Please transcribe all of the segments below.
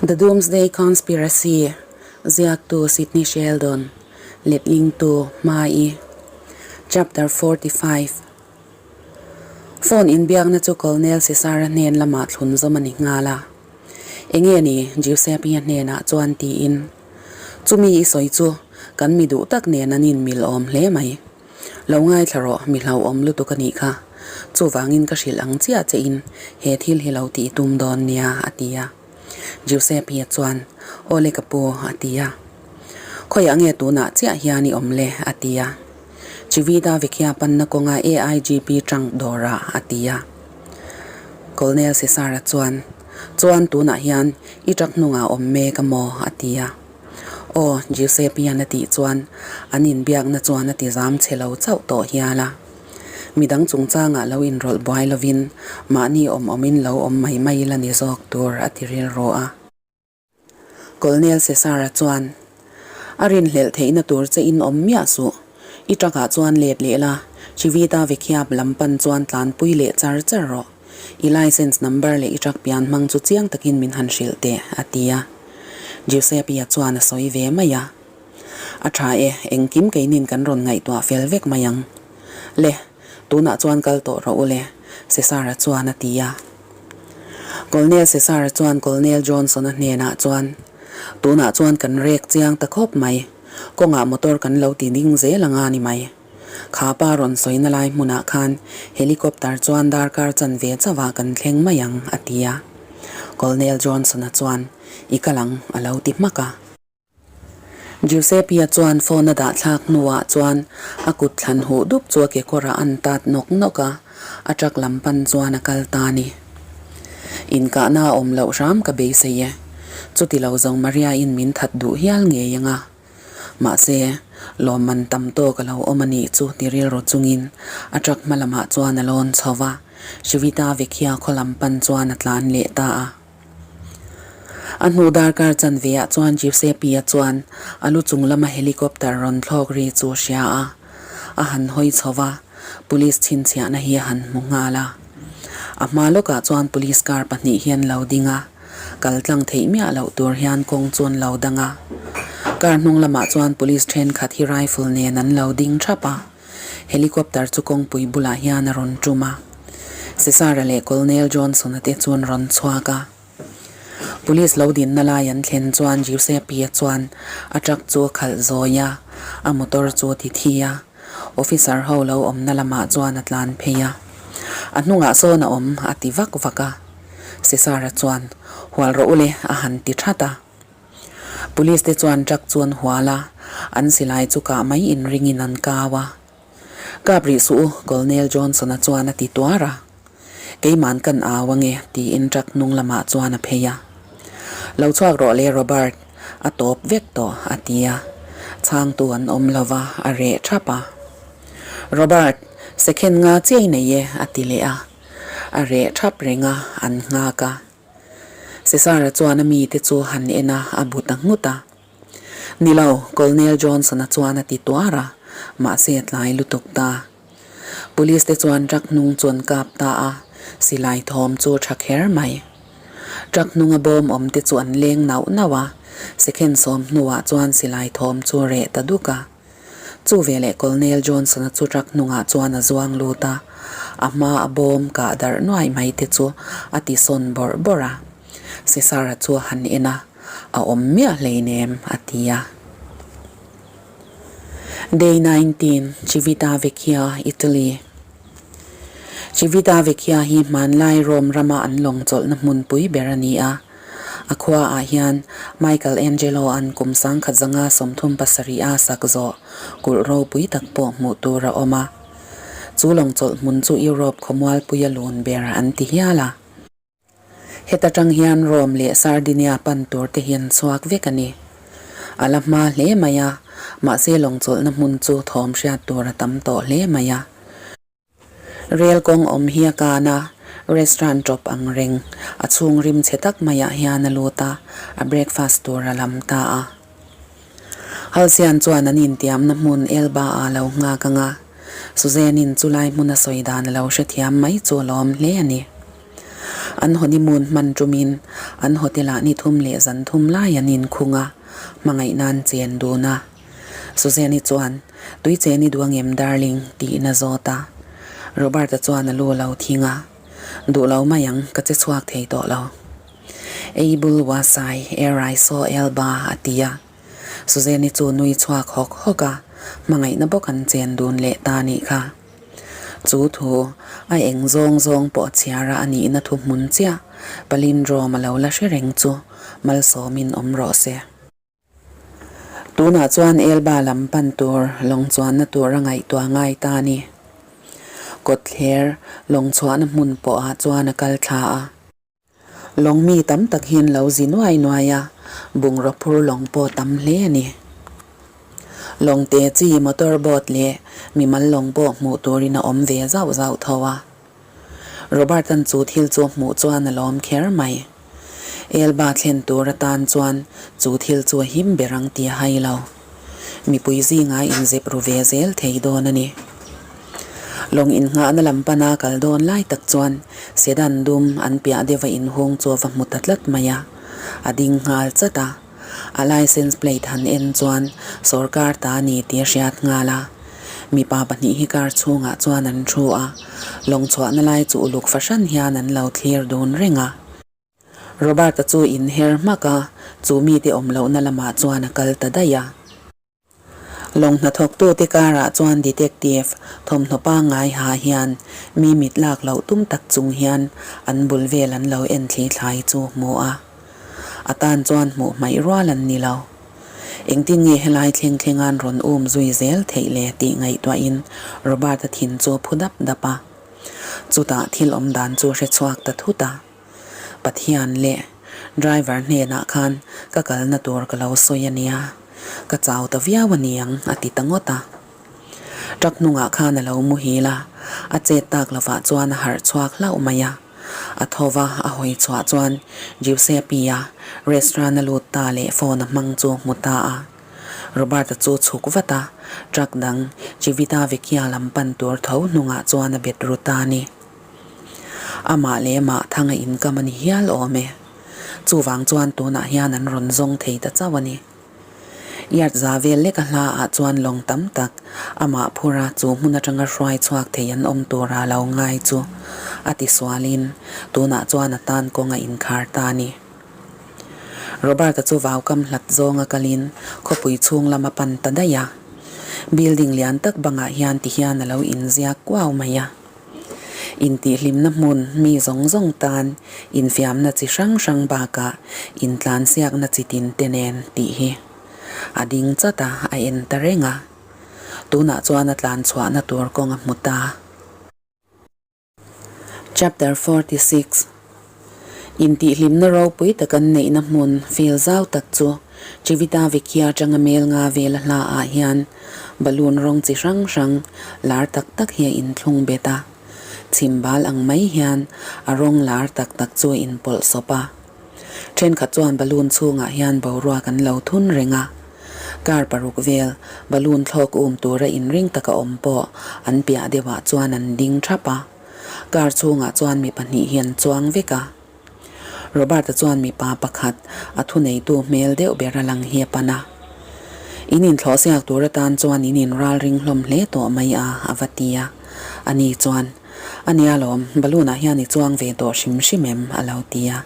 The Doomsday Conspiracy, Ziaktu Sidney Sheldon, Letlingtu Hmai, Chapter 45 Phone inbiakna chu Colonel Cesar-a hnen lamah thlun zawm a ni nghal a. Enge ni Giuseppe-a hnenah chuan tiin, Chumi i sawi chu kan mi duh tak nen an inmil awm hle mai. Lo ngaithla rawh, mi hlauhawm lutuk a nih kha. Chuvangin ka hrilh ang chiah che in he thil hi lo tih tum dawn nia, a ti a. Giuseppe chuan, Aw le ka pu, a ti a. Khawiah nge tunah chiah hian i awm le? a ti a. Chivita Vecchia panna kawnga AIGP trunk dawrah, a ti a. Colonel Cesar-a chuan, Chuan tunah hian i truck hnungah awm mek a maw? a ti a. Aw, Giuseppe-a'n a tih chuan an inbiakna chuan a ti zam chhe lo chauh tawh hial a. Midang chungchangah lo inrawlh buai lovin mahni awm awmin lo awm mai mai ila ni zawk tur a ti rilru a. Colonel Cesar-a chuan, A rinhlelh theihna tur che in awm miah suh. I truck-ah chuan let leh la, Civita Vecchia lam pan chuan tlanpui leh char char rawh. I license number leh i truck pian hmang chu chiang takin min han hrilh teh, a ti a. Giuseppe-a chuan a sawi ve mai a. A tha e, engkim keinin kan rawn ngaihtuah fel vek mai ang. Le, tunah chuan kal tawh rawh u le, Cesar-a chuan a ti a. Colonel Cesar-a chuan Colonel Johnson-a hnenah chuan, Tunah chuan kan rek chiang ta khawp mai, kawngah motor kan lo ti ding zel anga ni mai. Kha pa rawn sawina lai hmunah khan helicopter chuan darkar chanve chauhah kan thleng mai ang, a ti a. Colonel Johnson-a chuan, I kal ang, a lo ti hmak a. Giuseppe-a chuan phone a dah thlak hnuah chuan a kut thlan huh dup chu a kekawrah an tat nawk nawk a, a truck lam pan chuan a kal ta a ni. Inkahna a awm loh hram ka beisei e. Chuti lo zawng Maria-in min that duh hial ngei ang a. Mahse, lawmman tam tawk a lo awm a nih chu ti rilru chungin a truck hma lamah chuan a lawn chho va, Shivita Vecchia khaw lam pan chuan a tlan leh ta a. A hnu darkar chanve ah chuan Giuseppe-a chuan a lu chung lama helicopter rawn thlawk ri chu a hria a, a han hawi chho va, police chhinchhiahna hi a han hmu nghal a. A hma lawkah chuan police car pahnih hi an lo ding a. Kal tlang theih miah loh tur hian kawng chu an lo dang a. Car hnung lamah chuan police thenkhat hi rifle nen an lo ding thap a. Helicopter chu kawngpui bulah hian a rawn tum a. Cesar-a leh Colonel Johnson-a te chu an rawn chhuak a. Police lo dinna lai an thlen chuan Giuseppe-a chuan a truck chu a khalh zawi a, a motor chu a ti thi a. Officer ho lo awmna lamah chuan a tlan phei a. A hnungah sawn a awm a ti vak vak a. Cesar-a chuan, Hual rawh u le, a han ti that a. Police te chuan truck chu an hual a, an silai chu kah mai inringin an kau a. Kap rih suh u, Colonel Johnson-a chuan a ti tuar a. Keiman kan au ange, tiin truck hnung lamah chuan a phei a. Lo chhuak rawh le Robert, a tawp vek tawh, a ti a. Chhangtu an awm lo va, a reh thap a. Robert, second nga chiai nei e, a ti leh a. A reh thap reng a, an nghak a. Cesar-a chuan a mite chu han en a, a bu ta nghut a. Ni lo, Colonel Johnson-a chuan a ti tuar a, mahse a tlai lutuk ta. Police te chuan truck hnung chu an kap ta a, silai thawm chu a tha kher mai. Truck hnunga bawm awm te chu an leng nauh nauh a, second sawm hnuah chuan silai thawm chu a reh ta duk a. Chu veleh Colonel Johnson-a chu truck hnungah chuan a zuang lut a, a hma a bawm kah darh nuai mai te chu a ti sawn bawrh bawrh a. Cesar-a chu a han en a, A awm miah hleinem, a ti a. Day 19, Civita Vecchia, Italy Civita Vecchia hi hmanlai Rome rama an lawng chawlhna hmunpui ber a ni a. A khuaah hian Michael Angelo-a'n kum 1937 a sak zawh kulh ropui tak pawh hmuh tur a awm a. Chu lawng chawlh hmun chu Europe khawmualpuia lun ber an ti hial a. Heta tang hian Rome leh Sardinia pan tur te hi an chhuak vek a ni. A la hma hle mai a, mahse lawng chawlhna hmun chu thawm hriat tur a tam tawh hle mai a. Rel kawng awm hi a kan a, restaurant tawp ang reng, a chhung rim chhe tak maiah hian a lut a, a breakfast tur a lam ta a. Halsian chuan an intiamna hmun Elba ah lo nghak ang a, Suzanne-in chulai hmun a sawi dan a lo hrethiam mai chu a lawm hle a ni. An honeymoon hman ṭumin an hotel-ah ni thum leh zan thum lai an inkhung a, hmangaihna an chen dun a. Suzanne-i chuan, Tui chen i duh angem darling? tiin a zawt a. Robert-a chuan a lu a lo thing a, Duh lo mai ang, ka che chhuak thei tawh lo. Ei bul wasai, erai saw elba, a ti a. Suzanne-i chu nui chhuak hawk hawk a, hmangaihna bawk an chen dun leh ta nih kha. Chu thu, a eng zawng zawng pawh chhiara a nihna thu hmun chiah, palindrome a lo la hre reng chu malsawmin awm rawh se. Tunah chuan Elba lam pan tur lawng chuanna tur a ngaihtuah ngai ta a ni. Kawtthler lawng chhuahna hmun pawhah chuan a kal thla a. Lawng mi tam tak hian lo zi nuai nuai a, bungraw phur lawng pawh tam hle a ni. Lawng te chi motor boat leh mimal lawng pawh hmuh turin a awm ve zauh zauh tho a. Robert-a'n chu thil chu a hmuh chuan a lawm kher mai. Elba thlen tur atan chuan chu thil chu a him ber ang tih a hai lo. Mipui zinga inzep ru ve zel thei dawn a ni. Lawng innghahna lam pana kal dawn lai tak chuan sedan dum an piah deuh a inhung chu a va hmu ta tlat mai a, a ding nghal chat a. A license plate han en chuan sawrkar ta a ni tih a hriat nghal a. Mipa pahnih hi car chhungah chuan an thu a, lawng chhuahna lai chu uluk fahran hian an lo thlir dun reng a. Robert-a chu inher hmak a, chu mite awm lohna lamah chuan a kal ta daih a. Lawng hnathawktute karah chuan detective thawmhnaw pangngai ha hian mi mit lak loh tum tak chung hian an bul vel an lo en thli thlai chu hmu a. A tan chuan hmuh hmaih rual an ni lo. Engtin nge helai thleng thlenga'n rawn um zui zel theih le tih ngaihtuahin Robert-a thin chu a phu dap dap a. Chutah thil awm dan chu hre chhuak ta thut a. Pathian leh driver hnenah khan ka kalna tur ka lo sawi a nia, ka chau ta viau a ni ang a ti ta ngawt a. Truck hnungah khan a lo muhil a, a chet tak lovah chuan a harh chhuak hlauh mai a. A tho va, a hawi chhuah chuan Giuseppe-a restaurant a lut ta leh phone a hmang chu hmu ta a. Robert-a chu chhuk vat a, truck dang Civita Vecchia lam pan tur tho hnungah chuan a bet ru ta a ni. Amah leh mah thanga inkam a ni hial awm e. Chuvang chuan tunah hian an rawn zawng thei ta chauh a ni. Yard za vel leka hla ah chuan lawng tam tak amah phura chu hmun atanga hruai chhuak thei an awm tura lo ngai chu a ti sualin tunah chuan a tan kawng a inkhar ta a ni. Robert-a chu vaukam hlat zawnga kalin khawpui chhung lam a pan ta daih a. Building lian tak bangah hian ti hian a lo inziak kuau mai a. Intihhlimna hmun mi zawng zawng tan infiamna chi hrang hrang bakah intlansiakna chi tin te nen tih hi a ding chat a, a en ta reng a. Tunah chuan a tlan chhuahna tur kawng a hmu ta. Chapter 46 Intihhlimna ropui tak an neihna hmun feel zau tak chu Civita Vecchia atanga mel nga vela hla ah hian balloon rawng chi hrang hrang lar tak tak hi a inthlung bet a, chhim bal ang mai hian a rawng lar tak tak chu a inpawlh sawp a. Thenkhat chuan balloon chhungah hian boruak an lo thun reng a, car paruk vel balloon thlawk um tura inring taka awm pawh an piah deuhah chuan an ding thap a. Car chhungah chuan mi pahnih hi an chuang vek a. Robert-a chuan mipa pakhat a thuneitu hmel deuh ber a lang hi a pan a. In inthlawh siak tur atan chuan in inral ring hlawm hle tawh mai a, a va ti a. Ani chuan, A nia lawm, balloon-ah hian i chuang ve tawh hrim hrim em? a lo ti a.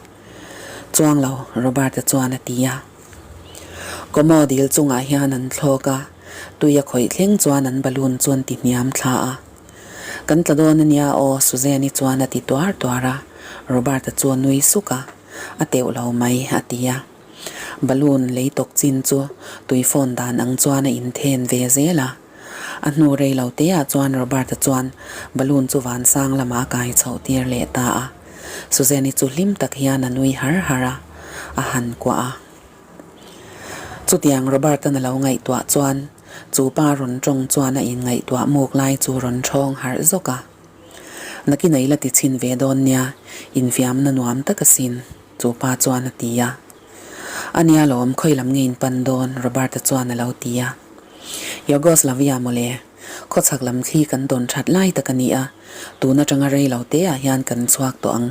Chuang lo, Robert-a chuan a ti a. Kawmaw dil chungah hian an thlawk a, tui a khawih thleng chuan an balloon chu an ti hniam thla a. Kan tla dawn a nia aw, Suzanne-i chuan a ti tuar tuar a, Robert-a chu a nui suk a, A teuh lo mai, a ti a. Balloon lei tawk chin chu tui phone dan ang chuan a inthen ve zel a. A hnu rei lo te ah chuan Robert-a chuan balloon chu vansang lamah a kai chhoh tir leh ta a. Suzanne-i chu hlim tak hian a nui har har a, a han kuah a. Chutiang Robert-a'n a lo ngaihtuah chuan chu pa rawn tawng chuan a inngaihtuah muk lai chu rawn thawng harh zawk a. Nakin a ila ti chhin ve dawn nia, infiamna nuam tak asin, chu pa chuan a ti a. A nia lawm, khawi lam nge in pan dawn? Robert-a chuan a lo ti a. Yugoslavia mawle, khawchhak lam thli kan dawn that lai tak a ni a, tun atanga rei lo te ah hian kan chhuak tawh ang.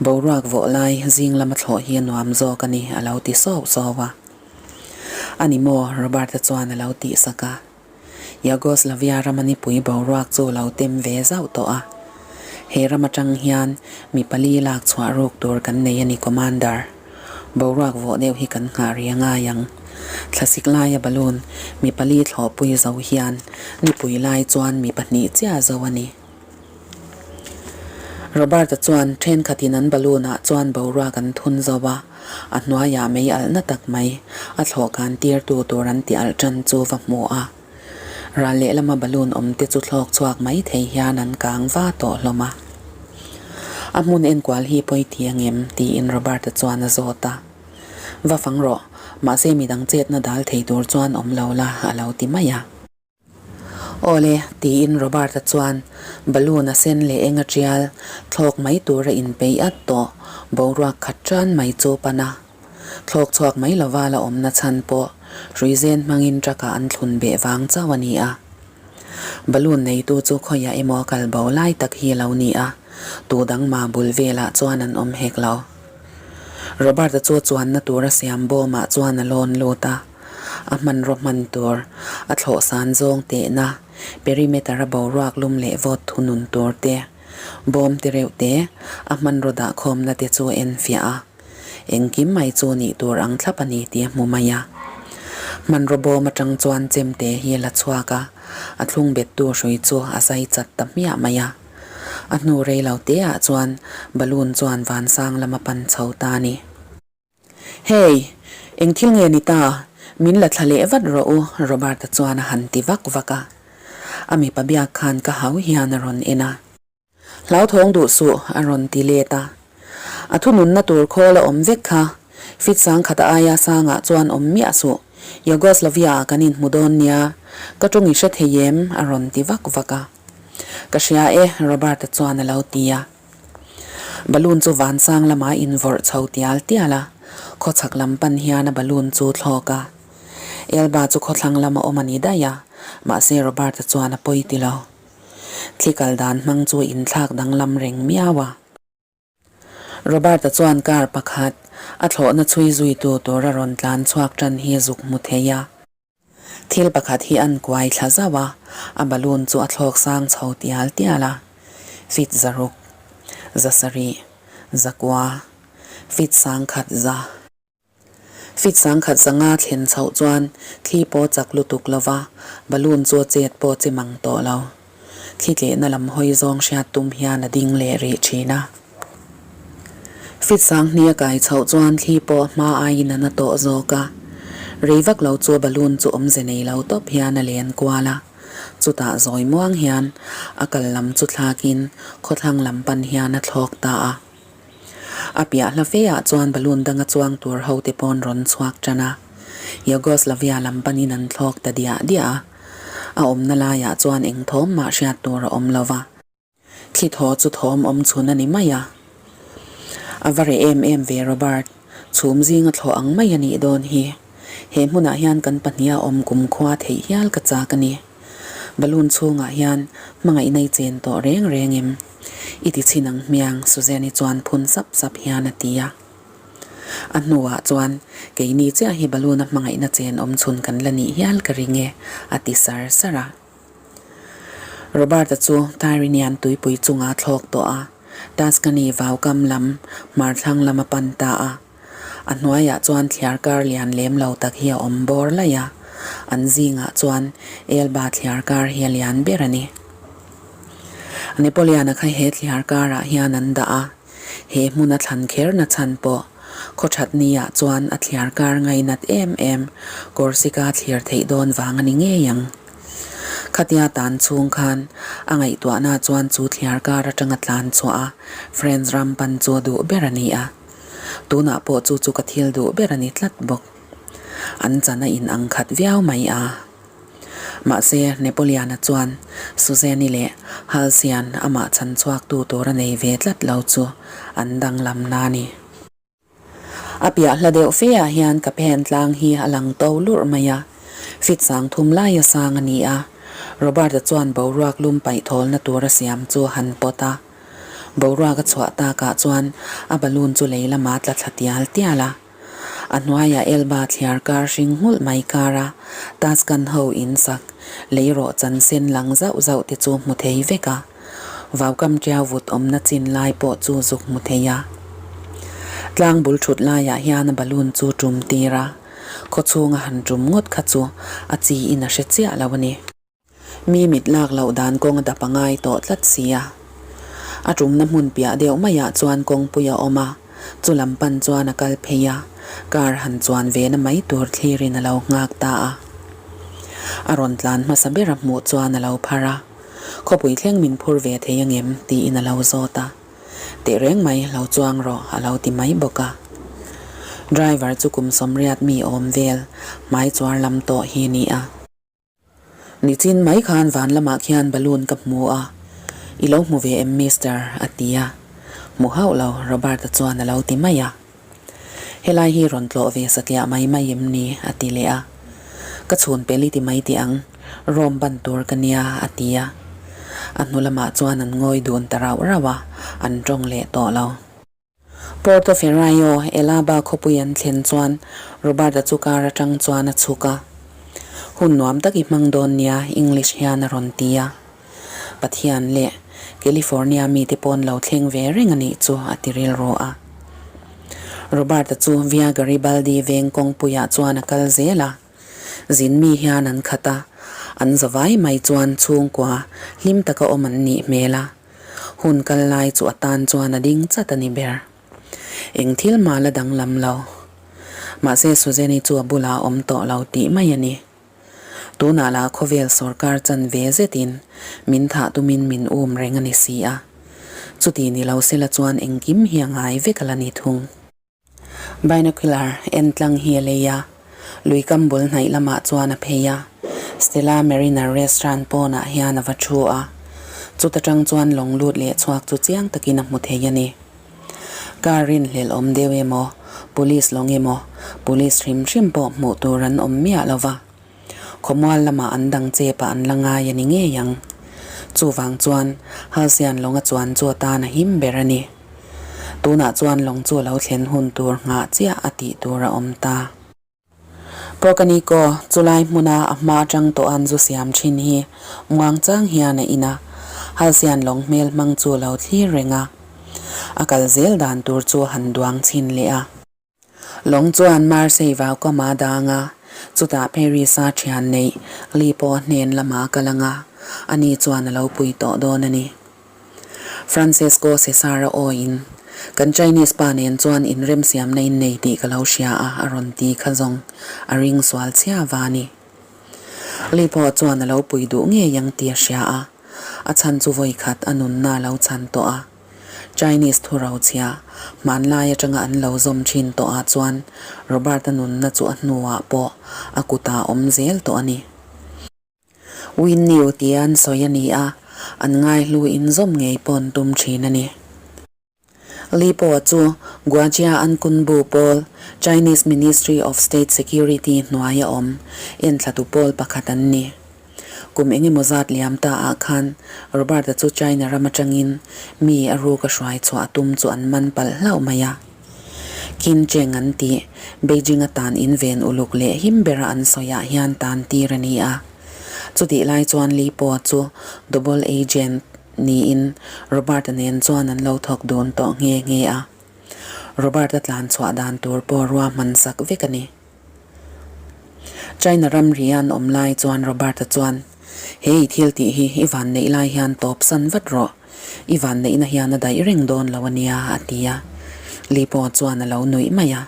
Boruak vawh lai zing lama thlawh hi a nuam zawk a ni, a lo ti sauh sauh a. A ni maw? Robert-a chuan a lo tihsak a. Yugoslavia rama nipui boruak chu lo tem ve zauh tawh a. He ram atang hian mi pali lak chhuah ruk tur kan nei a ni Commander. Boruak vawh deuh hi kan nghah ri a ngai ang. Thlasik laia balloon mi pali thlawhpui zo hian nipui lai chuan mi pahnih chiah zo a ni. Robert-a chuan thenkhatin an balloon-ah chuan boruak an thun zo a, a hnuaiah mei alhna tak mai a thlawh kan tirtu tur an ti alh tan chu va hmu a. Ral lehlama balloon awm te chu thlawk chhuak mai thei hian an kang va tawh hlawm a. A hmun enkual hi pawi ti ang em? tiin Robert-a chuan a zawt a. Va fang rawh, mahse midang chetna dal thei tur chuan awm lo la, a lo ti mai a. Awle, tiin Robert-a chuan balloon a sen leh eng a tial thlawk mai tur a inpeih at tawh, boruak khat tan mai chu pan a. Thlawk chhuak mai lova la awmna chhan pawh hruizen hmangin truck-ah an thlun beh vang chauh a ni a. Balloon neitu chu khawiah emaw a kal bo lai tak hi a lo ni a, tu dang mah bul velah chuan an awm hek lo. Robert-a chu chuanna tur a siam bawmah chuan a lawn lut a. A hmanraw hman tur, a thlawh san zawng tehna, perimeter-a boruak lum leh vawt thunun tur te, bawm te reuh te, a hmanraw dahkhawmna te chu a enfiah a. Engkim mai chu nih tur ang thlap a ni tih a hmu mai a. Hmanraw bawm atang chuan chemte hi a la chhuak a, a thlung bettu hrui chu a zai chat ta hmiah mai a. A hnu rei lo teah chuan balloon chuan vansang lam a pan chho ta a ni. Hey! Eng thil nge ni ta? Min la thla leh vat rawh u, Robert-a chuan a han ti vak vak a. A mipa biak khan ka hau hian a rawn en a. Hlauthawng duh suh, a rawn ti let a. A thununna tur khawl a awm vek kha. Fit sangkhata aia sangah chuan awm miah suh. Yugoslavia-ah kan inhmu dawn nia. Ka tawng i hre thei em? a rawn ti vak vak a. Ka hria e, Robert-a chuan a lo ti a. Balloon chu vansang lamah a invawrh chho tial tial a, khawchhak lam pan hian a balloon chu thlawk a. Elba chu khawthlang lama awm a ni daih a, mahse Robert-a chuan a pawi ti lo. Thli kal dan hmang chu a inthlak danglam reng miau a. Robert-a chuan car pakhat a thlawhna chhui zuitu tur a rawn tlan chhuak tan hi a zuk hmu thei a. Thil pakhat hi an kuai thla zauh a, a balloon chu a thlawk sang chho tial tial a. Fit zaruk, zasarih, zakua, fit sangkhat za. Fit sangkhat zanga thlen chhoh chuan thli pawh chak lutuk lo va, balloon chu a chet pawh chi mang tawh lo. Thli tlehna lam hawi zawng hriat tum hian a ding leh rih thin a. Fit sanghni a kai chhoh chuan thli pawh hma aiin a na tawh zawk a. Rei vak lo chu balloon chu awmze nei lo tawp hian a len kual a. Chutah zawi muang hian a kal lam chu thlakin khawthlang lam pan hian a thlawk ta a. A piah hla fe ah chuan balloon danga chuang tur ho te pawn rawn chhuak tan a. Yugoslavia lam panin an thlawk ta diah diah a. A awmna laiah chuan eng thawm mah hriat tur a awm lo va. Thli thaw chu thawm awm chhun a ni mai a. A va reh em em ve Robert, chhum zinga thlawh ang mai a nih dawn hi. He hmunah hian kan pahniha awm kumkhua theih hial ka chak a ni. Balloon chhungah hian hmangaihna i chen tawh reng reng em? I ti chhin ang hmiang Suzanne-i chuan phun sap sap hian a ti a. A hnuah chuan keini chiah hi balloon-a hmangaihna chen awm chhun kan la nih hial ka ring e, a ti sar sar a. Robert-a chu Tyrenian tuipui chunga thlawk tawh a, Tuscany vaukam lam hmarthlang lam a pan ta a. A hnuaiah chuan thliar kar lian lem lo tak hi a awm bawr laih a, an zingah chuan Elba thliar kar hi a lian ber a ni. Napoleon-a kha he thliar karah hian an dah a, He hmun a thlan kher na chhan pawh khawthat ni-ah chuan a thliar kar ngainat em em Corsica thlir theih dawn vang a ni ngei ang. Khatia tan chhung khan a ngaihtuahna chuan chu thliar kar atanga tlan chhuah a France ram pan chu a duh ber a ni a. Tunah pawh chu chu ka thil duh ber a ni tlat bawk. An chan a in ang khat viau mai a. Mahse, Napoleon-a chuan Suzanne-i leh Halsey-a'n amah chhan chhuaktu tur a nei ve tlat lo chu an danglam na a ni. A piah hla deuh fe ah hian ka phen tlang hi a lang to lurh mai a, fit sang thum laia sang a ni a. Robert-a chuan boruak lum paih thawlna tur a siam chu a han pawt a. Boruak a chhuah takah chuan a balloon chu lei lamah a tla thla tial tial a. A hnuaiah Elba thliar kar hring nghulh mai kara Tuscan ho in sak lei rawh chan sen lang zauh zauh te chu hmu thei vek a. Vaukam ṭiau vut awmna chin lai pawh chu zuk hmu thei a. Tlang bul ṭhut laiah hian a balloon chu ṭum tir a, khawchhunga han ṭum ngawt kha chu a chi in a hre chiah lo a ni. Mi mit lak loh dan kawng a dap a ngai tawh tlat si a. A ṭumna hmun piah deuh maiah chuan kawngpui a awm a, chu lam pan chuan a kal phei a, car han chuan ve na mai tur thlirin a lo nghak ta a. A rawn tlan hmasa ber a hmuh chuan a lo phar a. Khawpui thleng min phur ve thei angem? tiin a lo zawt a. Tehreng mai, lo chuang rawh, a lo ti mai bawk a. Driver chu kum sawmriat mi awm vel, hmai chuar lam tawh hi ni a. Nichin mai khan van lamah khian balloon ka hmu a, i lo hmu ve em Mister? a ti a. Hmu hauh lo, Robert-a chuan a lo ti mai a. Helai hi rawn tlawh ve satliah mai mai em ni? a ti leh a. Ka chhun pel i ti mai tih ang, Rome ban tur ka nia, a ti a. A hnu lamah chuan an ngawi dun ta rauh rauh a, an tawng leh tawh lo. Porto Ferraio, Elaba khawpui an thlen chuan Robert-a chu car atang chuan a chhuk a. Hun nuam tak i hmang dawn nia, English hian a rawn ti a. Pathian leh California mite pawn lo thleng ve reng a nih chu a ti rilru a. Robert-a chu Via Garibaldi veng kawngpuiah chuan a kal zel a. Zin mi hian an khat a, an zavai mai chuan chhungkua hlim taka awm an nih hmel a. Hun kal lai chu a tan chuan a ding chat a ni ber. Eng thil mah la danglam lo. Mahse Suzanne-i chu a bulah a awm tawh lo tih mai a ni. Tunah lah khawvel sawrkar chan ve zetin min thah tumin min um reng a ni si a. Chuti ni lo sela chuan engkim hi a ngai vek a la ni thung. Binocular en tlang hi a lei a, lui kam bul hnaih lamah chuan a phei a, Stella Mariner restaurant pawnah hian a va thu a, chuta tang chuan lawng lut leh chhuak chu chiang takin a hmu thei a ni. Car rinhlelh awm deuh emaw, police lawng emaw, police hrim hrim pawh hmuh tur an awm miah lo va. Khawmual lamah an dang chep ah an la ngai a ni ngei ang. Chuvang chuan Halsian lawnga chuan chu atan a him ber a ni. Tunah chuan lawng chu a lo thlen hun tur nghah chiah a tih tur a awm ta. Prokaniko, chulai hmuna a hma atang tawh an zu siam thin hi muang chang hian a in a, Halsian lawng hmel hmang chu a lo thlir reng a. A kal zel dan tur chu a han duang chhin leh a. Lawng chuan Marseille vaukam a dang a, chutah Paris-a thian neih Li pawh a hnen lamah a kal ang a, ani chuan a lo pui tawh dawn a ni. Francesco Cesar-a awiin, Kan Chinese pa nen chuan inremsiamna in nei tih ka lo hria a, a rawn ti kha zawng. A ring sual chhia va a ni. Li pawh chuan a lo pui duh ngei ang tih a hria a, a chhan chu vawi khat a nunna a lo chhan tawh a. Chinese thu rochhia, hmanlai atanga an lo zawm thin tawhah chuan Robert-a nunna chu a hnuah pawh a kutah a awm zel tawh a ni. Winnew tia an sawi a ni a, an ngaihlu inzawm ngei pawh an tum thin a ni. Li pawh chu Guajia an Kunbu pawl, Chinese Ministry of State Security hnuaia awm, enthlatu pawl pakhat an ni. Kum engemaw zat liam ta ah khan Robert-a chu China ram atangin mi a ruk a hruai chhuah a tum chu an man palh hlauh mai a. Kim Cheng an tih, Beijing atan inven uluk leh him bera an sawiah hian tan tir a ni a. Chutih lai chuan Li Po chu double agent niin Robert-a nen chuan an lo thawk dun tawh nghe nghe a. Robert-a tlan chhuah dan tur pawh ruahman sak vek a ni. China ramri an awm lai chuan Robert-a chuan, He i thil tih hi i van neih lai hian tawp san vat rawh. I van neihna hian a daih reng dawn lo a nia, a ti a. Li pawh chuan a lo nuih mai a.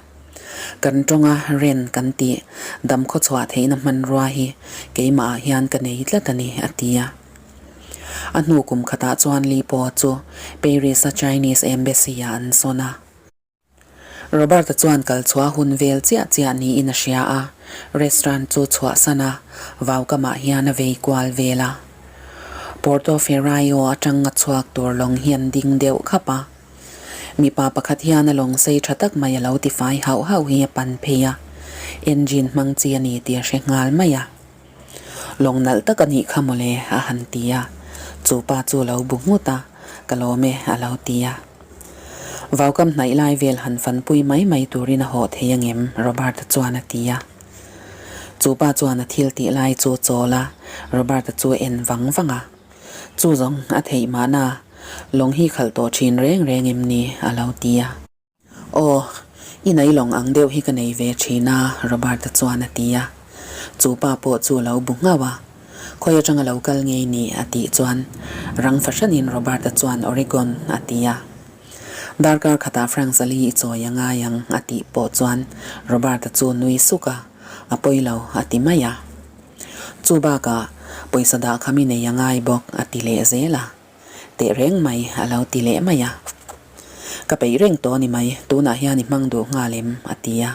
Kan tawnga ren kan tih dam khaw chhuah theihna hmanrua hi keimahah hian ka nei tlat a ni, a ti a. A hnu kum khatah chuan Li pawh chu Paris-a Chinese Embassy-ah an sawn a. Robert-a chuan kal chhuah hun vel chiah chiah niin a hria a, restaurant chu chhuahsan a, vaukamah hian a vei kual vel a. Porto Ferraio atang a chhuak tur lawng hi an ding deuh khap a. Mipa pakhat hian a lawng sei tha tak mai a lo tifai hauh hauh hi a pan phei a, engine hmang chi a ni tih a hre nghal mai a. Lawng nalh tak a nih kha mawle, a han ti a. Chu pa chu a lo bu nghut a. Ka lawm e, a lo ti a. Vaukam hnaih lai vel han fanpui mai mai turin a hawh thei angem? Robert-a chuan a ti a. Chu pa chuan a thil tih lai chu chawl a, Robert-a chu a en vang vang a. Chu zawng a theih mahna, lawng hi khalh tawh thin reng reng em ni? a lo ti a. Aw, i nei lawng ang deuh hi ka nei ve thin a, Robert-a chuan a ti a. Chu pa pawh chu a lo bu nghauh a. Khawi atanga lo kal ngei ni? a tih chuan rang fahranin Robert-a chuan Oregon a ti a. Darkar khatah Frank Zali i chawi a ngai ang a tih pawh chuan Robert-a chu nui suk a, a pawi lo a ti mai a. Chu bakah pawisa dah kha mi nei a ngai bawk a ti leh zel a. Teh reng mai a lo ti leh mai a. Ka peih reng tawh a ni mai, tunah hian i hmang duh nghal em? a ti a.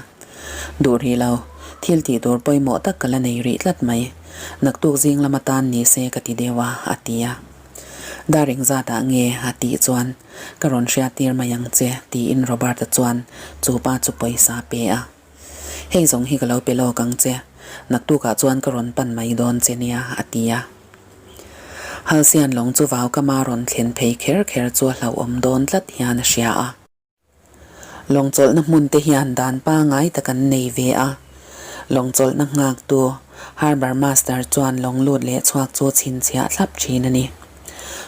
Duh rih lo, thil tih tur pawimawh tak ka la nei rih tlat mai. Naktuk zing lama tan ni se ka ti deuh a, a ti a. Dar engzatah nge? a tih chuan, Ka rawn hriat tir mai ang che, tiin Robert-a chuan chu pa chu pawisa a pe a. Hei zawng hi ka lo pe lawk ang che, naktukah chuan ka rawn pan mai dawn che nia, a ti a. Halsian lawng chu vaukama rawn thlen phei kher kher chu a hlauhawm dawn tlat hian a hria a. Lawng chawlhna hmun te hian dan pangai tak an nei ve a. Lawng chawlhna nghaktu Harbour Master chuan lawng lut leh chhuak chu chhinchhiah thlap thin a ni.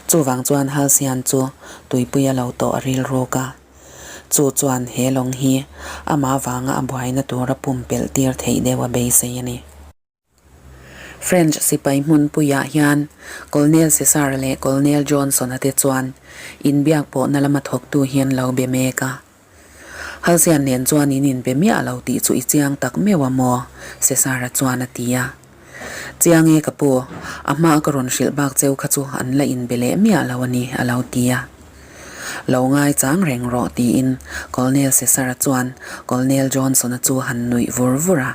Chuvang chuan Halsian chu tuipui a lo tawh a rilruk a. Chu chuan he lawng hi amah vanga a buaina tura pumpelh tir theih deuh a beisei a ni. French sipai hmunpuiah hian Colonel Cesar leh Colonel Johnson-a te chuan inbiak pawhna lama thawktu hi an lo be mek a. Halsian nen chuan in inbe miah lo tih chu i chiang tak meuh a maw? Cesar-a chuan a ti a. Chiang e ka pu, a hmaa ka rawn hrilh bak cheu kha chu an la inbe leh miah lo a ni, a lo ti a. Lo ngaichang reng rawh tiin Colonel Cesar-a chuan Colonel Johnson-a chu han nuih vur vur a.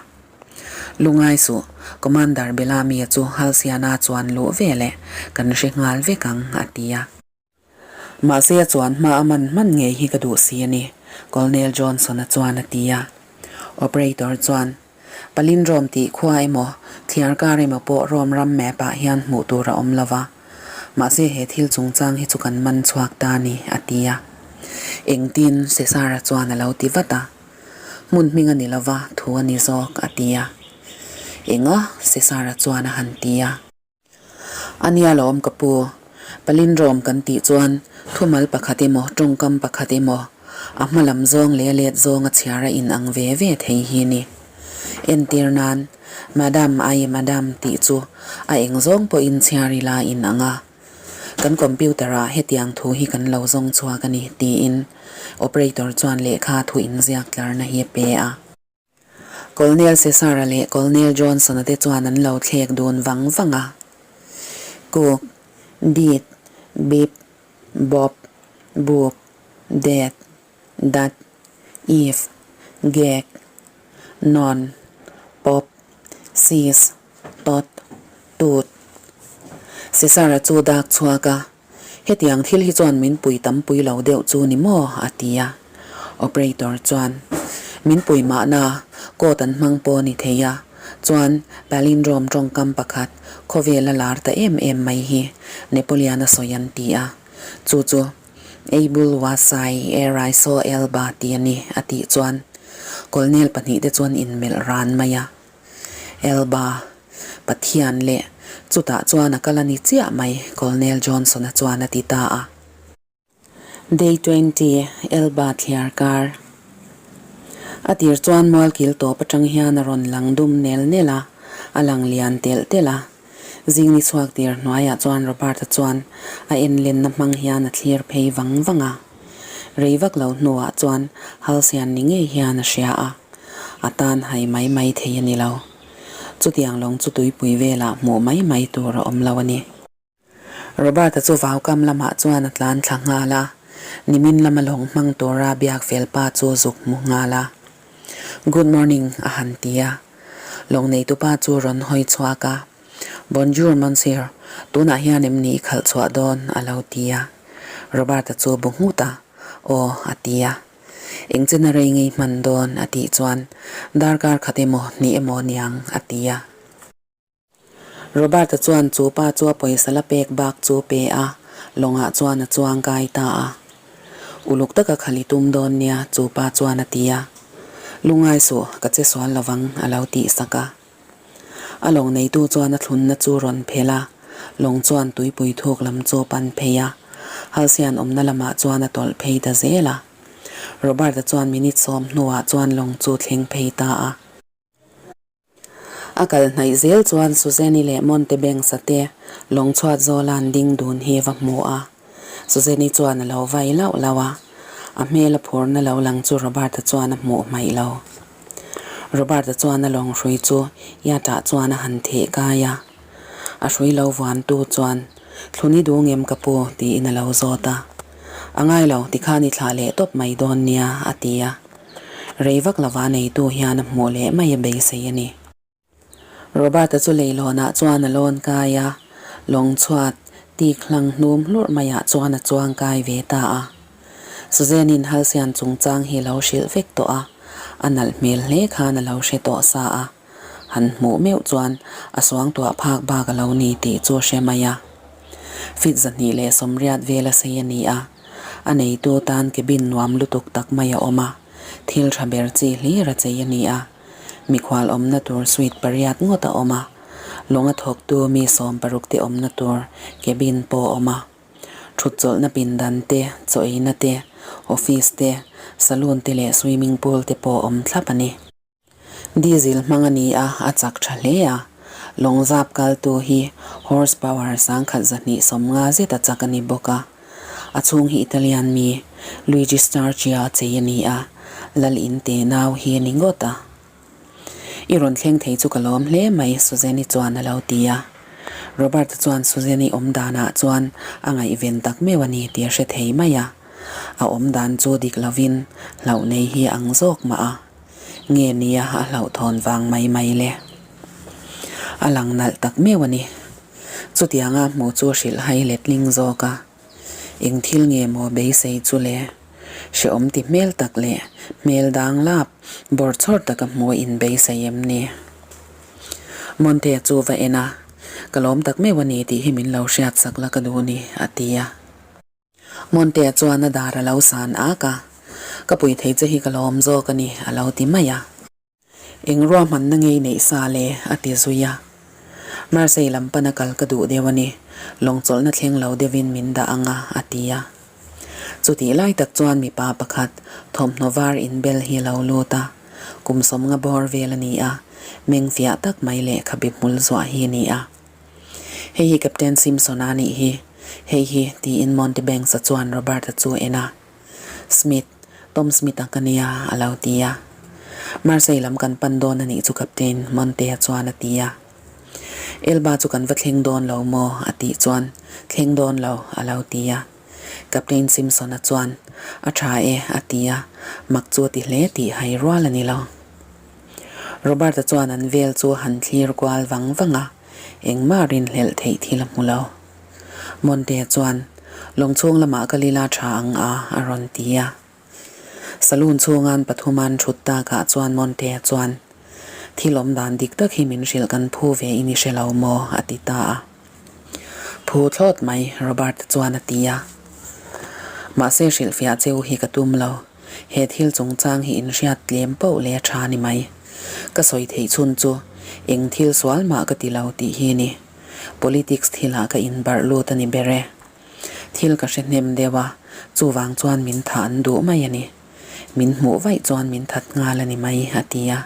Lungai suh, Commander Bellamy-a chu Halsiana chuan luh ve leh kan hre nghal vek ang, a ti a. Mahse a chuan hma a man hman ngei hi ka duh si a ni, Colonel Johnson-a chuan a ti a. Operator chuan, Palindrome tih khua emaw, thliar kar emaw pawh Rome ram map-ah hian hmuh tur a awm lo va. Mahse he thil chungchang hi chu kan man chhuak ta a ni, a ti a. Engtin? Cesar-a chuan a lo ti vat a. Hmun hming a ni lova, thu a ni zawk, a ti a. Enga? Cesar-a chuan a han ti a. A nia lawm ka pu, palindrome kan tih chuan thumal pakhat emaw tawngkam pakhat emaw a hma lam zawng leh a let zawng a chhiar a inang ve ve thei hi ni. Entir nan, Madam ai madam tih chu a eng zawng pawhin chhiar ila inang a. Kan computer ah hetiang thu hi kan lo zawng chhuak a ni, tiin operator chuan lehkha thu inziak tlarna hi a pe a. Colonel Cesar-a leh Colonel Johnson-a te chuan an lo thlek dun vang vang a. Cook, Dit, Bip, Bop, Boop, Det, Dat, If, Gek, Non, Pop, Sis, Tot, Tut. Cesar-a chu dak chhuak a, Hetiang thil hi chuan min pui tam pui lo deuh chu ni maw? a ti a. Operator chuan, Min pui mahna, code an hmang pawh a ni thei a. Chuan, palindrome tawngkam pakhat, khawvel a lar ta em em mai hi, Napoleon-a sawi an ti a. Chu chu, Eibul Wasai Eraiso Elba ti a ni, a tih chuan Colonel pahnihte chuan inmelh ran mai a. Elba, Pathian leh chutah chuan a kal a ni chiah mai, Colonel Johnson-a chuan a ti ta a. Day 20, Elba thliar kar. A tir chuan mualkil tawp atang hian a rawn lang dum nel nel a, a lang lian telh telh a. Zing ni chhuak tir hnuaiah chuan Robert-a chuan a en lenna hmang hian a thlir phei vang vang a. Rei vak lo hnuah chuan Halsian ni ngei hian a hria a, a tan hai mai mai thei a ni lo. Chutiang lawng chu tuipui velah hmuh mai mai tur a awm lo a ni. Robert-a chu vaukam lamah chuan a tlan thla nghal a, nimin lama lawng hmang tura biak fel pa chu zuk hmu nghal a. Good morning a han ti a. Lawng neitupa chu rawn hawi chhuak a, Bonjour monsieur, tunah hian em ni i khalh chhuah dawn? a lo ti a. Robert-a chu bu nghut a, Aw a ti a. Engchen a rei ngei hman dawn? a tih chuan, Darkar khat emaw hnih emaw niang a ti a. Robert-a chuan chu pa chu a pawisa la pek bak chu pe a. Lawngah chuan a chuang kai ta a. Uluk taka khal i tum dawn nia, chu pa chuan a ti a. Lungngai suh, ka che sual lovang, a lo tih sak a. A lawng neitu chuan a thlunna chu rawn phelh a, lawng chuan tuipui thuk lam chu a pan phei a. Halsian awmna lamah chuan a tawlh phei ta zel a. Robert-a chuan minute sawm hnuah chuan lawng chu thleng phei ta a. A kal hnaih zel chuan Suzanne-i leh Montebanks-a te lawng chhuat zawla an ding dun hi va hmu a. Suzanne-i chuan a lo vai lauh lauh a, a hmel a phurna lo lang chu Robert-a chuan a hmuh hmaih lo. Robert-a chuan a lawng hrui chu yacht-ah chuan a han theh kai a. A hrui lo vuantu chuan, Thluni duh ngem ka pu? tiin a lo zawt a. A ngai lo, tikhan i thlah leh tawp mai dawn nia, a ti a. Rei vak lova neitu hian a hmuh leh mai a beisei a ni. Robert-a chu leilawnah chuan a lawn kai a, lawng chhuat tik hlang hnum hlurh maiah chuan a chuang kai ve ta a. Suzanne-in Halsian chungchang hi lo hrilh vek tawh a, a nalh hmel hle khan a lo hre tawh sa a. Han hmuh meuh chuan a suangtuah phak bak a lo ni tih chu a hre mai a. Fit 280 vel a sei a ni a, a neitu tan cabin nuam lutuk tak mai a awm a, thil tha ber chi hlir a chei a ni a. Mikhual awmna tur suite pariat ngawt a awm a, lawnga thawktu mi 16 te awmna tur cabin pawh a awm a. Thutchawlhna pindan te, chaw eina te, office te, saloon te leh swimming pool te pawh a awm thlap a ni. Diesel hmang a ni a, a chak tha hle a. Lawng zap kaltu hi horse power 1250 zet a chak a ni bawk a. A chhung hi Italian mi Luigi Starchia a chei a ni a, lal in te nau hi a ni ngawt a. I rawn thleng thei chu ka lawm hle mai, Suzanne-i chuan a lo ti a. Robert-a chuan Suzanne-i awm danah chuan a ngaihven tak meuh a ni tih a hre thei mai a. A awm dan chu dik lovin hlauh nei hi a ang zawk mah a. Nge nia a hlauhthawn vang mai mai le. A lang nalh tak meuh a ni. Chutianga hmuh chu hrilh hai letling zawk a. Eng thil nge maw beisei chu le? Hrehawm ti hmel tak leh hmel dang lap bawrchhawr taka hmuh in beisei em ni? Monte chu va en a, Ka lawm tak meuh a ni tih hi min lo hriat sak la ka duh ni, a ti a. Monte chuan a dar a lo san ak a, Ka pui thei che hi ka lawm zawk a ni, a lo ti mai a. Eng ruahmanna ngei neih sa le, a ti zui a. Marseille lam pana kal ka duh deuh a ni, lawngchawlhna thleng lo deuhin min dah ang a, a ti a. Chutih lai tak chuan mipa pakhat thawmhnaw var inbel hi a lo lut a, kum 50 bawr vel a ni a, meng fiah tak mai leh khabe hmul zuah hi a ni a. Hei hi Captain Simpson-a nih hi, hei hi, tiin Montebanks-a chuan Robert-a chu a en a. Smith, Tom Smith-a ka nia, a lo ti a. Marseille lam kan pan dawn a nih chu Captain, Monte-a chuan a ti a. Elba chu kan va thleng dawn lo maw? a tih chuan, Thleng dawn lo, a lo ti a. Captain Simpson-a chuan, A tha e, a ti a, mak chu a ti hle tih hai rual a ni lo. Robert-a chuan an vel chu a han thlir kual vang vang a, engmah rinhlelh theih thil a hmu lo. Monte chuan, Lawng chhung lamah ka lila tha ang a, a rawn ti a. Saloon chhunga'n pathuma'n thut takah chuan Monte chuan, Thil awm dan dik tak hi min hrilh kan phu ve in i hre lo maw? a ti ta a. Phu thlawt mai, Robert-a chuan a ti a. Mahse hrilhfiah cheu hi ka tum lo. He thil chungchang hi inhriat tlem poh leh a tha ni mai. Ka sawi theih chhun chu eng thil sual mah ka ti lo tih hi ni. Politics thilah ka inbarh lut a ni ber e. Thil ka hre hnem deuh a, chuvang chuan min thah an duh mai a ni. Min hmuh vaih chuan min that nghal a ni mai, a ti a.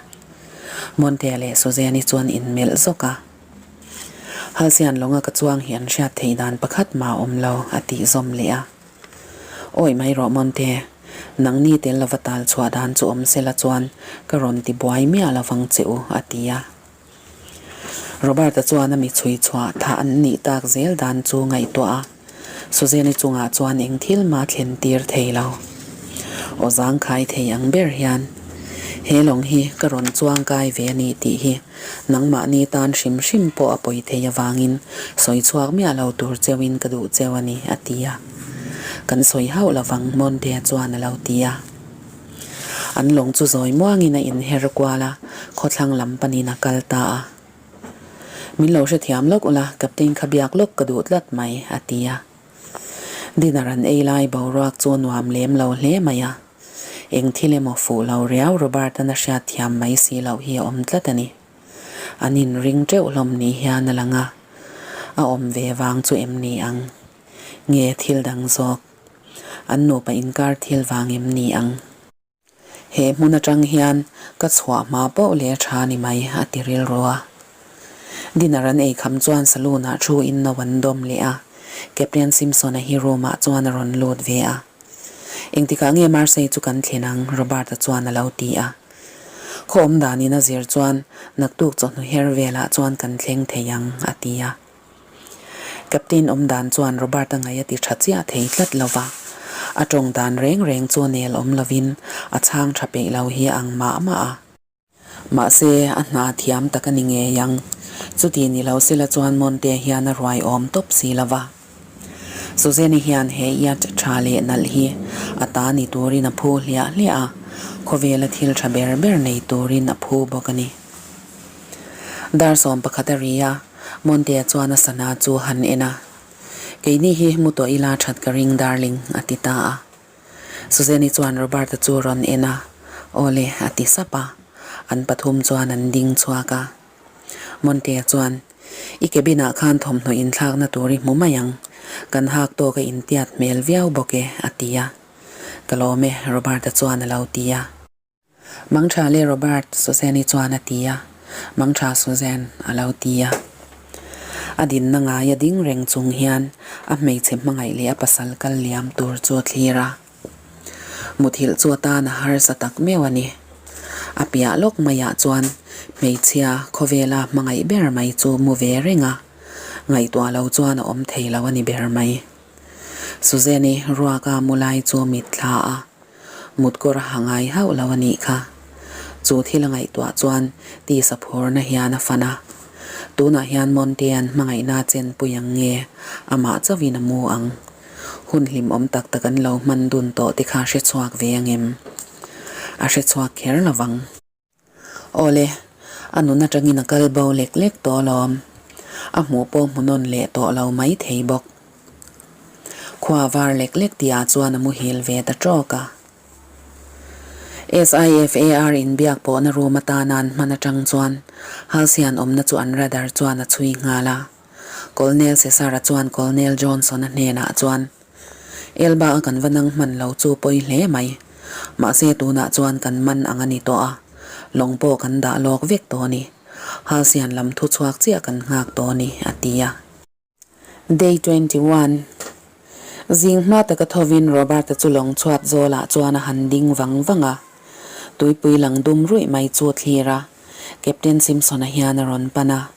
Monte leh Suzanne-i chuan inmelh zawk a. Halsian lawnga ka chuang hi an hriat theih dan pakhat mah a awm lo, a tih zawm leh a. Awi mai rawh Monte, nangni tel lova tal chhuah dan chu awm sela chuan ka rawn ti buai miah lovang che u, a ti a. Robert-a chuan a mi chhui chhuah thah an nih tak zel dan chu ngaihtuah a, Suzanne-i chungah chuan eng thil mah thlen tir thei lo. Aw zangkhai thei ang ber hian he lawng hi ka rawn chuang kai ve a ni tih hi Nangmahni tan hrim hrim pawh a pawi thei avangin sawi chhuak miah lo tur cheuhin ka duh cheu a ni, a ti a. Kan sawi hauh lovang, Monte chuan a lo ti a. An lawng chu zawi muangin a inher kual a, khawthlang lam panin a kal ta a. Min lo hrethiam lawk ula, Captain kha biak lawk ka duh tlat mai, a ti a. Dinner an ei lai boruak chu a nuam lem lo hle mai a. Eng thil emaw fuh lo riau Robert-a'n a hriat thiam mai si loh hi a awm tlat a ni. An inring teuh hlawm ni hian a lang a, a awm ve vang chu em ni ang? Nge thil dang zawk? An nupa inkar thil vang em ni ang? He hmun atang hian ka chhuah hma poh leh a tha ni mai, a ti rilru a. Dinner an ei kham chuan saloon ah thu in no an dawm leh a, Captain Simpson-a hi room ah chuan a rawn lut ve a. Engtikah nge Marseille chu kan thlen ang? Robert-a chuan a lo ti a. Khaw awm danin a zir chuan naktuk chawhnu her velah chuan kan thleng thei ang, a ti a. Captain awm dan chuan Robert-a ngaih a ti tha chiah thei tlat lo va, a tawng dan reng reng chu nel awm lovin a chhang tha peih lo hi a ang mah mah a. Mahse, a hna thiam tak a ni ngei ang. Chuti ni lo sela chuan Monte hian a ruai awm tawp si lo va. Suzanne-i hian he yacht tha leh nalh hi a ta ni turin a phu hliah hliah a, khawvela thil tha ber ber nei turin a phu bawk a ni. Dar 11 a ri a, Monte-a chuan a sana chu han en a. Keini hi mu tawh ila that ka ring darling, a ti ta a. Suzanne-i chuan Robert-a chu rawn en a, Awle, a ti sap a. An pathum chuan an ding chhuak a. Monte-a chuan, I cabin-ah khan thawmhnaw inthlakna tur i hmu mai ang. Kan hak tawk a intiat hmel viau bawk e, a ti a. Ka lawm e, Robert-a chuan a lo ti a. Mangtha le Robert, Suzanne-i chuan a ti a. Mangtha Suzanne, a lo ti a. A dinna ngai a ding reng chung hian a hmeichhe hmangaih leh a pasal kal liam tur chu a thlir a. Muthilh chu atan a harsa tak meuh a ni. A piah lawk maiah chuan hmeichhia khawvela hmangaih ber mai chu mu ve reng a, ngaihtuah lo chuan a awm thei lo a ni ber mai. Suzanne-i ruaka mu lai chu mitthla a. Mutkawr a ha ngai hauh lo a nih kha. Chu thil a ngaihtuah chuan tisa phurna hian a fan a. Tunah hian Monte-a'n hmangaihna a chenpui ang nge amah chauhin a mu ang. Hun hlimawm tak tak an lo hman dun tawh te kha a hrechhuak ve ang em? A hrechhuak kher lo vang. Awle, a nun atangin a kal bo lek lek tawh alawm. A hmuh pawh hmuhnawn leh tawh lo mai thei bawk. Khua var lek lek tihah chuan a muhil ve ta tawk a. SIFAR inbiak pawhna room atana an hman atang chuan Halcyon awmna chu an radar chuan a chhui nghal a. Colonel Cesar-a chuan Colonel Johnson-a hnenah chuan, Elba a kan va nang hman lo chu pawi hle mai. Mahse tunah chuan kan man ang a ni tawh a, lawng pawh kan dah lawk vek tawh a ni. Halsian lam thu chhuak chiah kan nghak tawh a ni, a ti a. Day 21. Zing hma taka thovin Robert-a chu lawng chhuat zawlah chuan a han ding vang vang a. Tuipui lang dum ruih mai chu a thlir a, Captain Simpson-a hian a rawn pan a.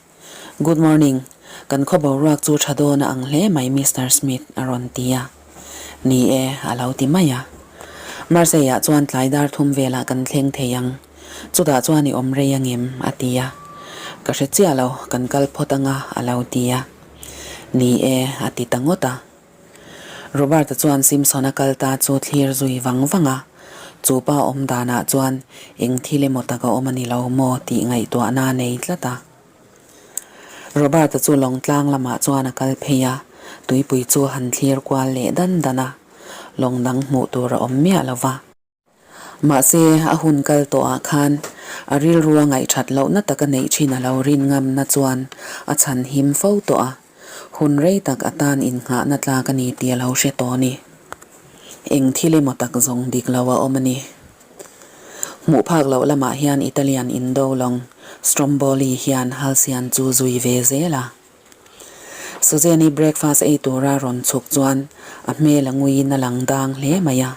Good morning, kan khaw boruak chu tha dawn a ang hle mai Mister Smith a rawn ti a. Ni e, a lo ti mai a. Marseille-ah chuan tlai dar thum velah kan thleng thei ang. Chutah chuan i awm rei angem? a ti a. Ka hre chiah lo, kan kal phawt anga a lo ti a. Ni e, a ti ta ngawt a. Robert-a chuan Simpson-a kal ta chu thlir zui vang vang a. Chu pa awm danah chuan eng thil emaw tak a awm a ni lo maw tih ngaihtuahna a nei tlat a. Robert-a chu lawng tlang lamah chuan a kal phei a, tuipui chu a han thlir kual leh dan dan a, lawng dang hmuh tur a awm miah lo va. Mahse, a hun kal tawhah khan a rilrua ngaihthat lohna taka neih thin a lo rin ngamna chuan a chhan him fo tawh a, hun rei tak atan innghahna tlak a ni tih a lo hre tawh a ni. Eng thil emaw tak zawng dik lo a awm a ni. Hmuh phak loh lamah hian Italian indo lawng Stromboli hian Halcyon chu zui ve zel a. Suzanne-i breakfast ei tura rawn chhuk chuan a hmel a nguiin a lang dang hle mai a.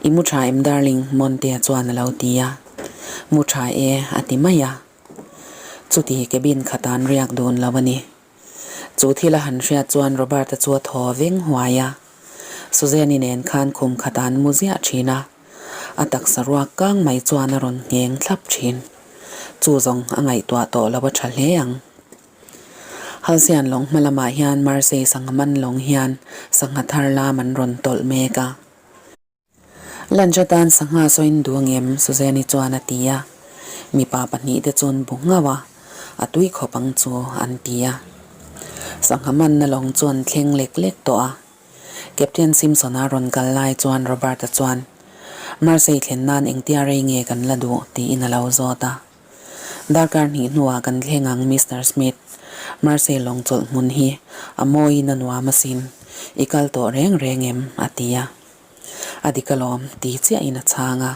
I mu tha em darling? Monte-a chuan a lo ti a. Mu tha e, a ti mai a. Chuti cabin khat an riak dun lo a ni. Chu thil a han hriat chuan Robert-a chu a thaw veng huai a. Suzanne-i nen khan khum khat an mu ziah thin a, a taksa ruak kang mai chuan a rawn ngheng thlap thin. Chu zawng a ngaihtuah tawh lo a tha hle ang. Halsian lawng hma lamah hian Marseille sangha man lawng hian sangha thar lam an rawn tawlh mek a. Lunch atan sangha sawiin duh angem? Suzanne-i chuan a ti a. Mipa pahnihte chuan bu nghauh a, a tui khawp ang chu an ti a. Sangha manna lawng chu an thleng lek lek tawh a. Captain Simpson-a rawn kal lai chuan Robert-a chuan, Marseille thlen nan engtia rei nge kan la duh? tiin a lo zawt a. Darkar hnih hnuah kan thleng ang Mister Smith. Marseille lawng chawlh hmun hi a mawiin a nuam asin. I kal tawh reng reng em? a ti a. A dik alawm, ti chiahin a chhang a.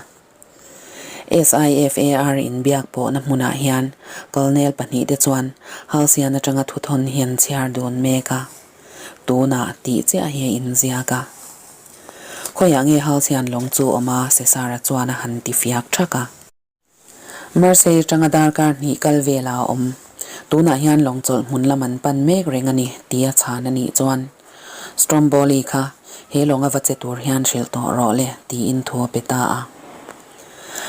SIFAR inbiak pawhna hmunah hian Colonel pahnihte chuan Halcyon atanga thuthawn hi an chhiar dun mek a, tunah tih chiah hi a inziak a. Khawiah nge Halcyon lawng chu awm a? Cesar-a chuan a han ti fiak thak a. Marseille atanga darkar hnih kal velah a awm. Tunah hian lawng chawlh hmun lam an pan mek reng a ni, tia chhan a nih chuan Stromboli kha he lawng a va che tur hian hrilh tawh rawh le, tiin thu a pe ta a.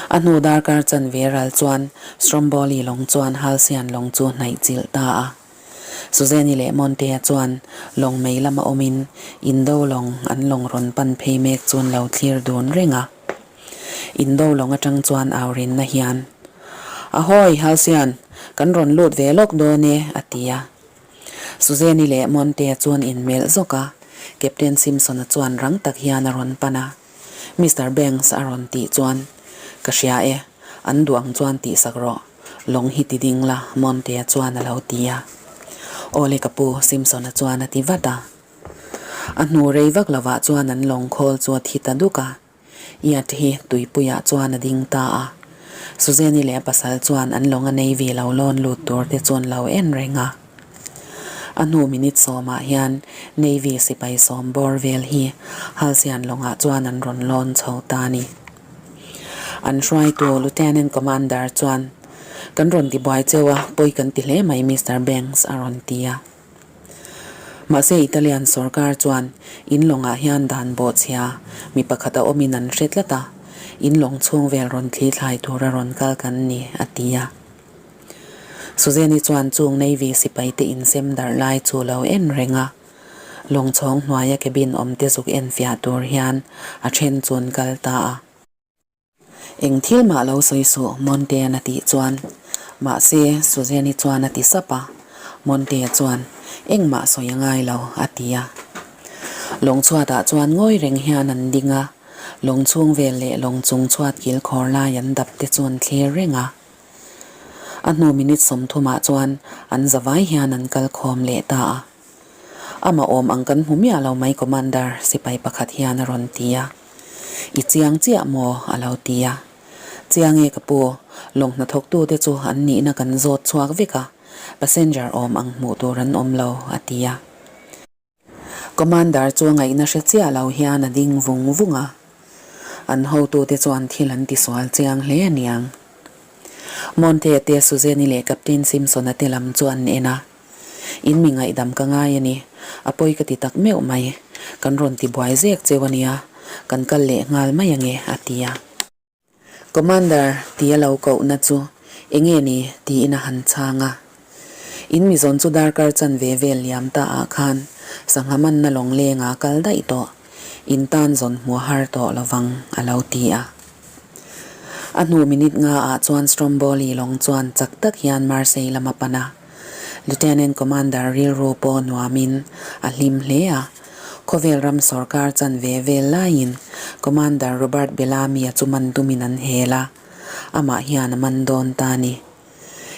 A hnu darkar chanve ral chuan Stromboli lawng chuan Halcyon lawng chu hnaih chilh ta a. Suzanne-i leh Monte-a chuan lawng mei lama awmin Indo lawng an lawng rawn pan phei mek chu an lo thlir dun reng a. Indo lawng atang chuan au rinna hian, Ahoy, Halcyon, kan rawn lut ve lawk dawn e, a ti a. Suzanne-i leh Monte-a chuan inmelh zawk a, Captain Simpson-a chuan rang tak hian a rawn pan a. Mister Banks a rawn tih chuan, Ka hria e, an duh ang chuan tihsak rawh, lawng hi ti ding la, Monte-a chuan a lo ti a. Awle ka pu, Simpson-a chuan a ti vat a. A hnu rei vak lovah chuan an lawng khawl chu a thi ta duk a. Iat hi tuipuiah chuan a ding ta a. Suzanne-i leh a pasal chuan an lawng a Navy lo lawn lut tur te chuan lo en reng a. A hnu minute sawmah hian Navy sipai sawm bawr vel hi Halcyon lawngah chuan an rawn lawn chho ta a ni. An hruaitu Lieutenant Commander chuan, Kan rawn ti buai cheu a, pawi kan ti hle mai Mister Banks a rawn ti a. Mahse Italian sorkar chuan in lawngah hian dan bawhchhia mi pakhat a awmin an hre tlat a, in lawng chhung vel rawn thli thlai tura rawn kal kan ni, a ti a. Suzanne-i chuan chung Navy sipaite insem darh lai chu lo en reng a, lawng chhawng hnuaia cabin awmte zuk enfiah tur hian a then chu an kal ta a. Eng thil mah lo sawi suh, Monte-a'n a tih chuan. Mahse, Suzanne-i chuan a ti sap a. Monte-a chuan, Engmah sawi a ngai lo, a ti a. Lawng chhuatah chuan ngawi reng hian an ding a, lawng chhung vel leh lawng chung chhuat kil khawr lai an dap te chu an thlir reng a. A hnu minute sawmthumah chuan an zavai hian an kal khawm leh ta a. Amah awm ang kan hmu miah lo mai Commander, sipai pakhat hian a rawn ti a. I chiang chiah maw? a lo ti a. Chiang e ka pu, lawng hnathawktute chu an nihna kan zawt chhuak vek a, passenger awm ang hmuh tur an awm lo, a ti a. Commander chu a ngaihna hre chiah lo hian a ding vung vung a. An hotute chuan thil an tisual chiang hle a niang. Monte-a te Suzanne-i leh Captain Simpson-a te lam chu an en a. In mi ngaihdam ka ngai a ni. A pawi ka ti tak meuh mai. Kan rawn ti buai zek cheu a nia. Kan kal leh nghal mai ange, a ti a. Commander ti a lo kohna chu enge ni tiin a han chhang a. In mi zawn chu darkar chanve vel liam ta ah khan sangha manna lawng lenga kal daih tawh. In tan zawn hmuh a har tawh lovang, a lo ti a. A hnu minute nga ah chuan Stromboli lawng chuan chak tak hian Marseille lam a pan a. Lieutenant Commander rilru pawh nuamin a hlim hle a, khawvel ram sorkar chanve vel laiin Commander Robert Bellamy-a chu man tumin an hel a, amah hian a man dawn ta a ni.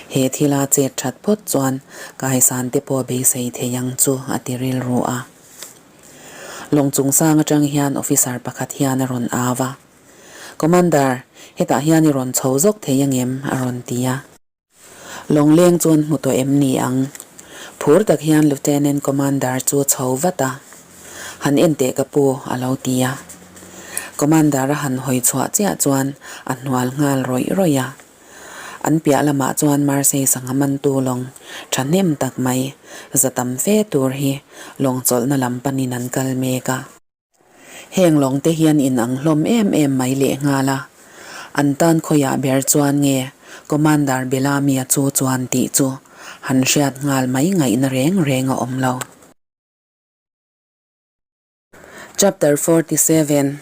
He thila chet that phawt chuan kaisan te pawh beisei thei ang chu a ti rilru a. Lawng chungchang atang hian officer pakhat hian a rawn au a, Commander, hetah hian i rawn chho zawk thei angem? a rawn ti a. Lawngleng chuan hmu tawh em ni ang? Phur tak hian Lieutenant Commander chu a chho vat a. Han en teh ka pu, a lo ti a. Commander a han hawi chhuah chiah chuan a hnual nghal rawih rawih a. An piah lamah chuan Marseille sangha mantu lawng thahnem tak mai, za tam fe tur hi lawng chawlhna lam panin an kal mek a. Heng lawng te hian in ang hlawm em em mai leh nghal a, an tan khawiah ber chuan nge Commander Bellamy-a chu chuan tih chu han hriat nghal mai ngaihna reng reng a awm lo. Chapter 47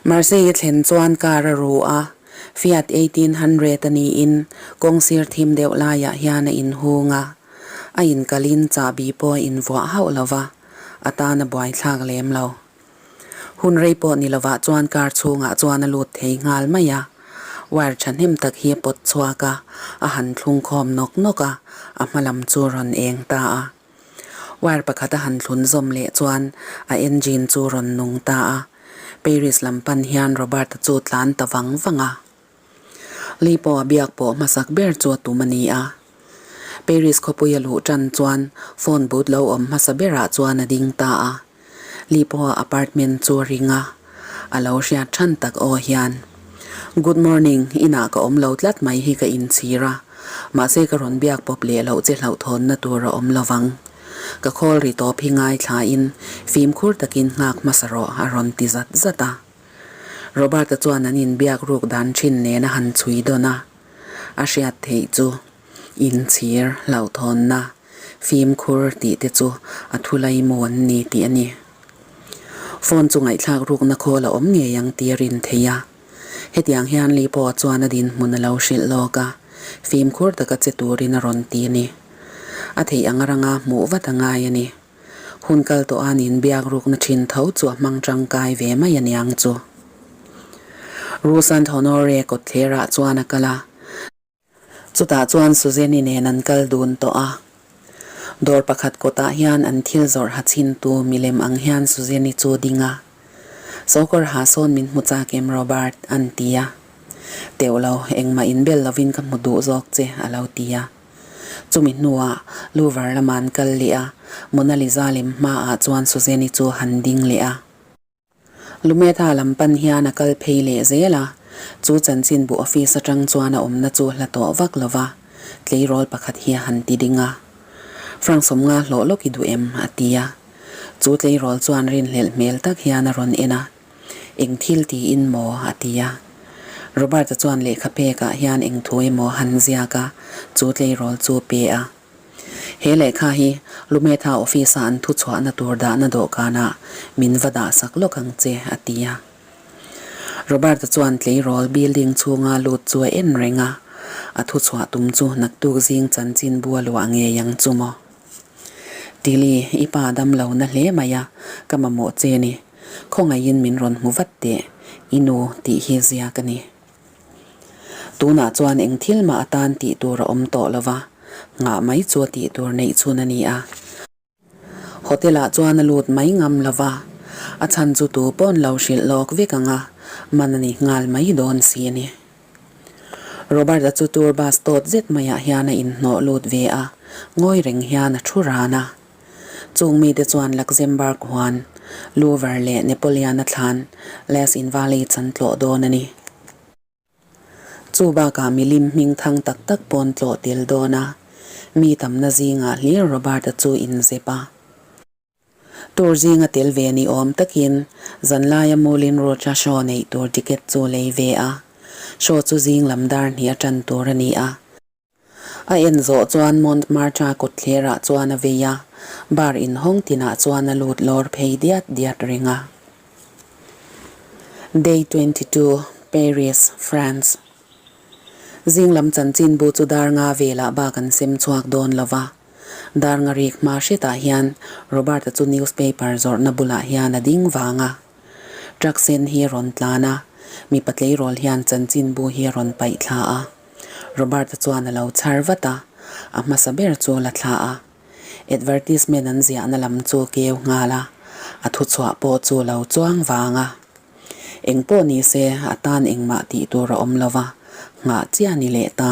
Marseille thlen chuan car a ru a, Fiat 1800 a niin kawng sir thim deuh laiah hian a inhung a, a inkalin chahbi pawh a invuah hauh lo va. A tan a buaithlak lem lo. Hun rei pawh ni lovah chuan car chhungah chuan a lut thei nghal mai a. Wire thahnem tak hi a pawt chhuak a, a han thlung khawm nawk nawk a, a hma lam chu rawn eng ta a. Wire pakhat a han thlun zawm leh chuan a engine chu rawn nung ta a. Paris lam pan hian Robert-a chu tlan ta vang vang a. Li pawh a biak pawh hmasak ber chu a tum a ni a. Paris khawpui a luh tan chuan phone booth lo awm hmasa berah chuan a ding ta a. Li pawha apartment chu a ring a, a lo hriat than tak aw hian, Good morning, inah ka awm lo tlat mai hi ka inchhir a, mahse ka rawn biak pawp leh loh che hlauhthawnna tur a awm lovang. Ka khawl ri tawp hi ngaithlain fimkhur takin nghak hmasa rawh a rawn ti zat zat a. Robert-a chuan an inbiak ruk dan thin nen a han chhui dawn a, a hriat theih chu inchhir hlauhthawnna fimkhur tih te chu a thu laimu an ni tih a ni. Phone chu ngaihthlak rukna khawl a awm ngei ang tih a rin theih a. Hetiang hian Li pawh chuan a dinhmun a lo hrilh lawk a, fimkhur taka che turin a rawn ti a ni. A theih ang ranga hmuh vat a ngai a ni. Hun kal tawh a nin biak rukna thin tho chu a hmang tangkai ve mai a niang chu. Ru Sant Honore kawtthlerah chuan a kal a. Chutah chuan Suzanne-i nen an kal dun tawh a. Dawr pakhat kawtah hian an thil zawrh ha chhintu milem ang hian Suzanne-i chu ding a. Sawkawr ha sawn min hmu chak em Robert? an ti a. Teuh lo, engmah inbel lovin ka hmu duh zawk che a lo ti a. Chumi hnuah Louvre lama an kal leh a, Mona Lisa lem hmaah chuan Suzanne-i chu han ding leh a. Lumetha lam pan hian a kal phei leh zel a, chu chanchinbu office atang chuan a awmna chu hla tawh vak lo va, tleirawl pakhat hi a han ti ding a. Frank sawmnga hlawh lawk i duh em? a ti a. Chu tleirawl chuan rinhlelh hmel tak hian a rawn en a. Eng thil tiin maw? a ti a. Robert-a chuan lehkha pekah hian eng thu emaw han ziak a, chu tleirawl chu pe a. He lehkha hi Lumetha office-a an thuchhuahna tur dahna dawhkanah min va dah sak lawk ang che, a ti a. Robert-a chuan tleirawl building chhunga lut chu a en reng a, a thuchhuah tum chu naktuk zing chanchin bua luah ngei ang chu maw? Tilly, i pa dam lo na hle mai a, ka mamawh che ni. Khawngaihin min rawn hmu vat teh, i nu tih hi ziak a ni. Tunah chuan eng thil mah atan tih tur a awm tawh lo va, nghah mai chu a tih tur neih chhun a ni a. Hotel ah chuan a lut mai ngam lo va, a chhan chu tu pawn lo hrilh lawk vek ang a, man a ni nghal mai dawn si a ni. Robert-a chu tour bus tawt zet maiah hian a inhnawh lut ve a, ngawi reng hian a thu ran a. Chung mite chuan Luxembourg huan, Louvre leh Napoleon-a thlan Les Invalides an tlawh dawn a ni. Chu bakah milim hming thang tak tak pawn tlawh tel dawn a, mi tamna zingah hlir Robert-a chu inzep a. Tour zinga tel ve ni awm takin zanlaia Moulin Rouge-a show neih tur ticket chu lei ve a. Show chu zing lam dar hnih a tan tur a ni a. A en zawh chuan Montmartre kawtthlerah chuan a vei a, bar inhawng tinah chuan a lut lawr phei diat diat reng a. Day 22, Paris, France Zing lam chanchinbu chu dar nga velah bak an sem chhuak dawn lo va. Dar nga rik hma hretah hian Robert-a chu newspaper zawrhna bulah hian a ding vang a. Truck sen hi a rawn tlan a, mipa tleirawl hian chanchinbu hi a rawn paih thla a. Robert-a chuan a lo chhar vat a, a hmasa ber chu la thla a. Advertisement an ziahna lam chu keu nghal a, a thuchhuah pawh chu lo chuang vang a. Eng pawh ni se a tan engmah tih tur a awm lo va, nghah chiah ni leh ta.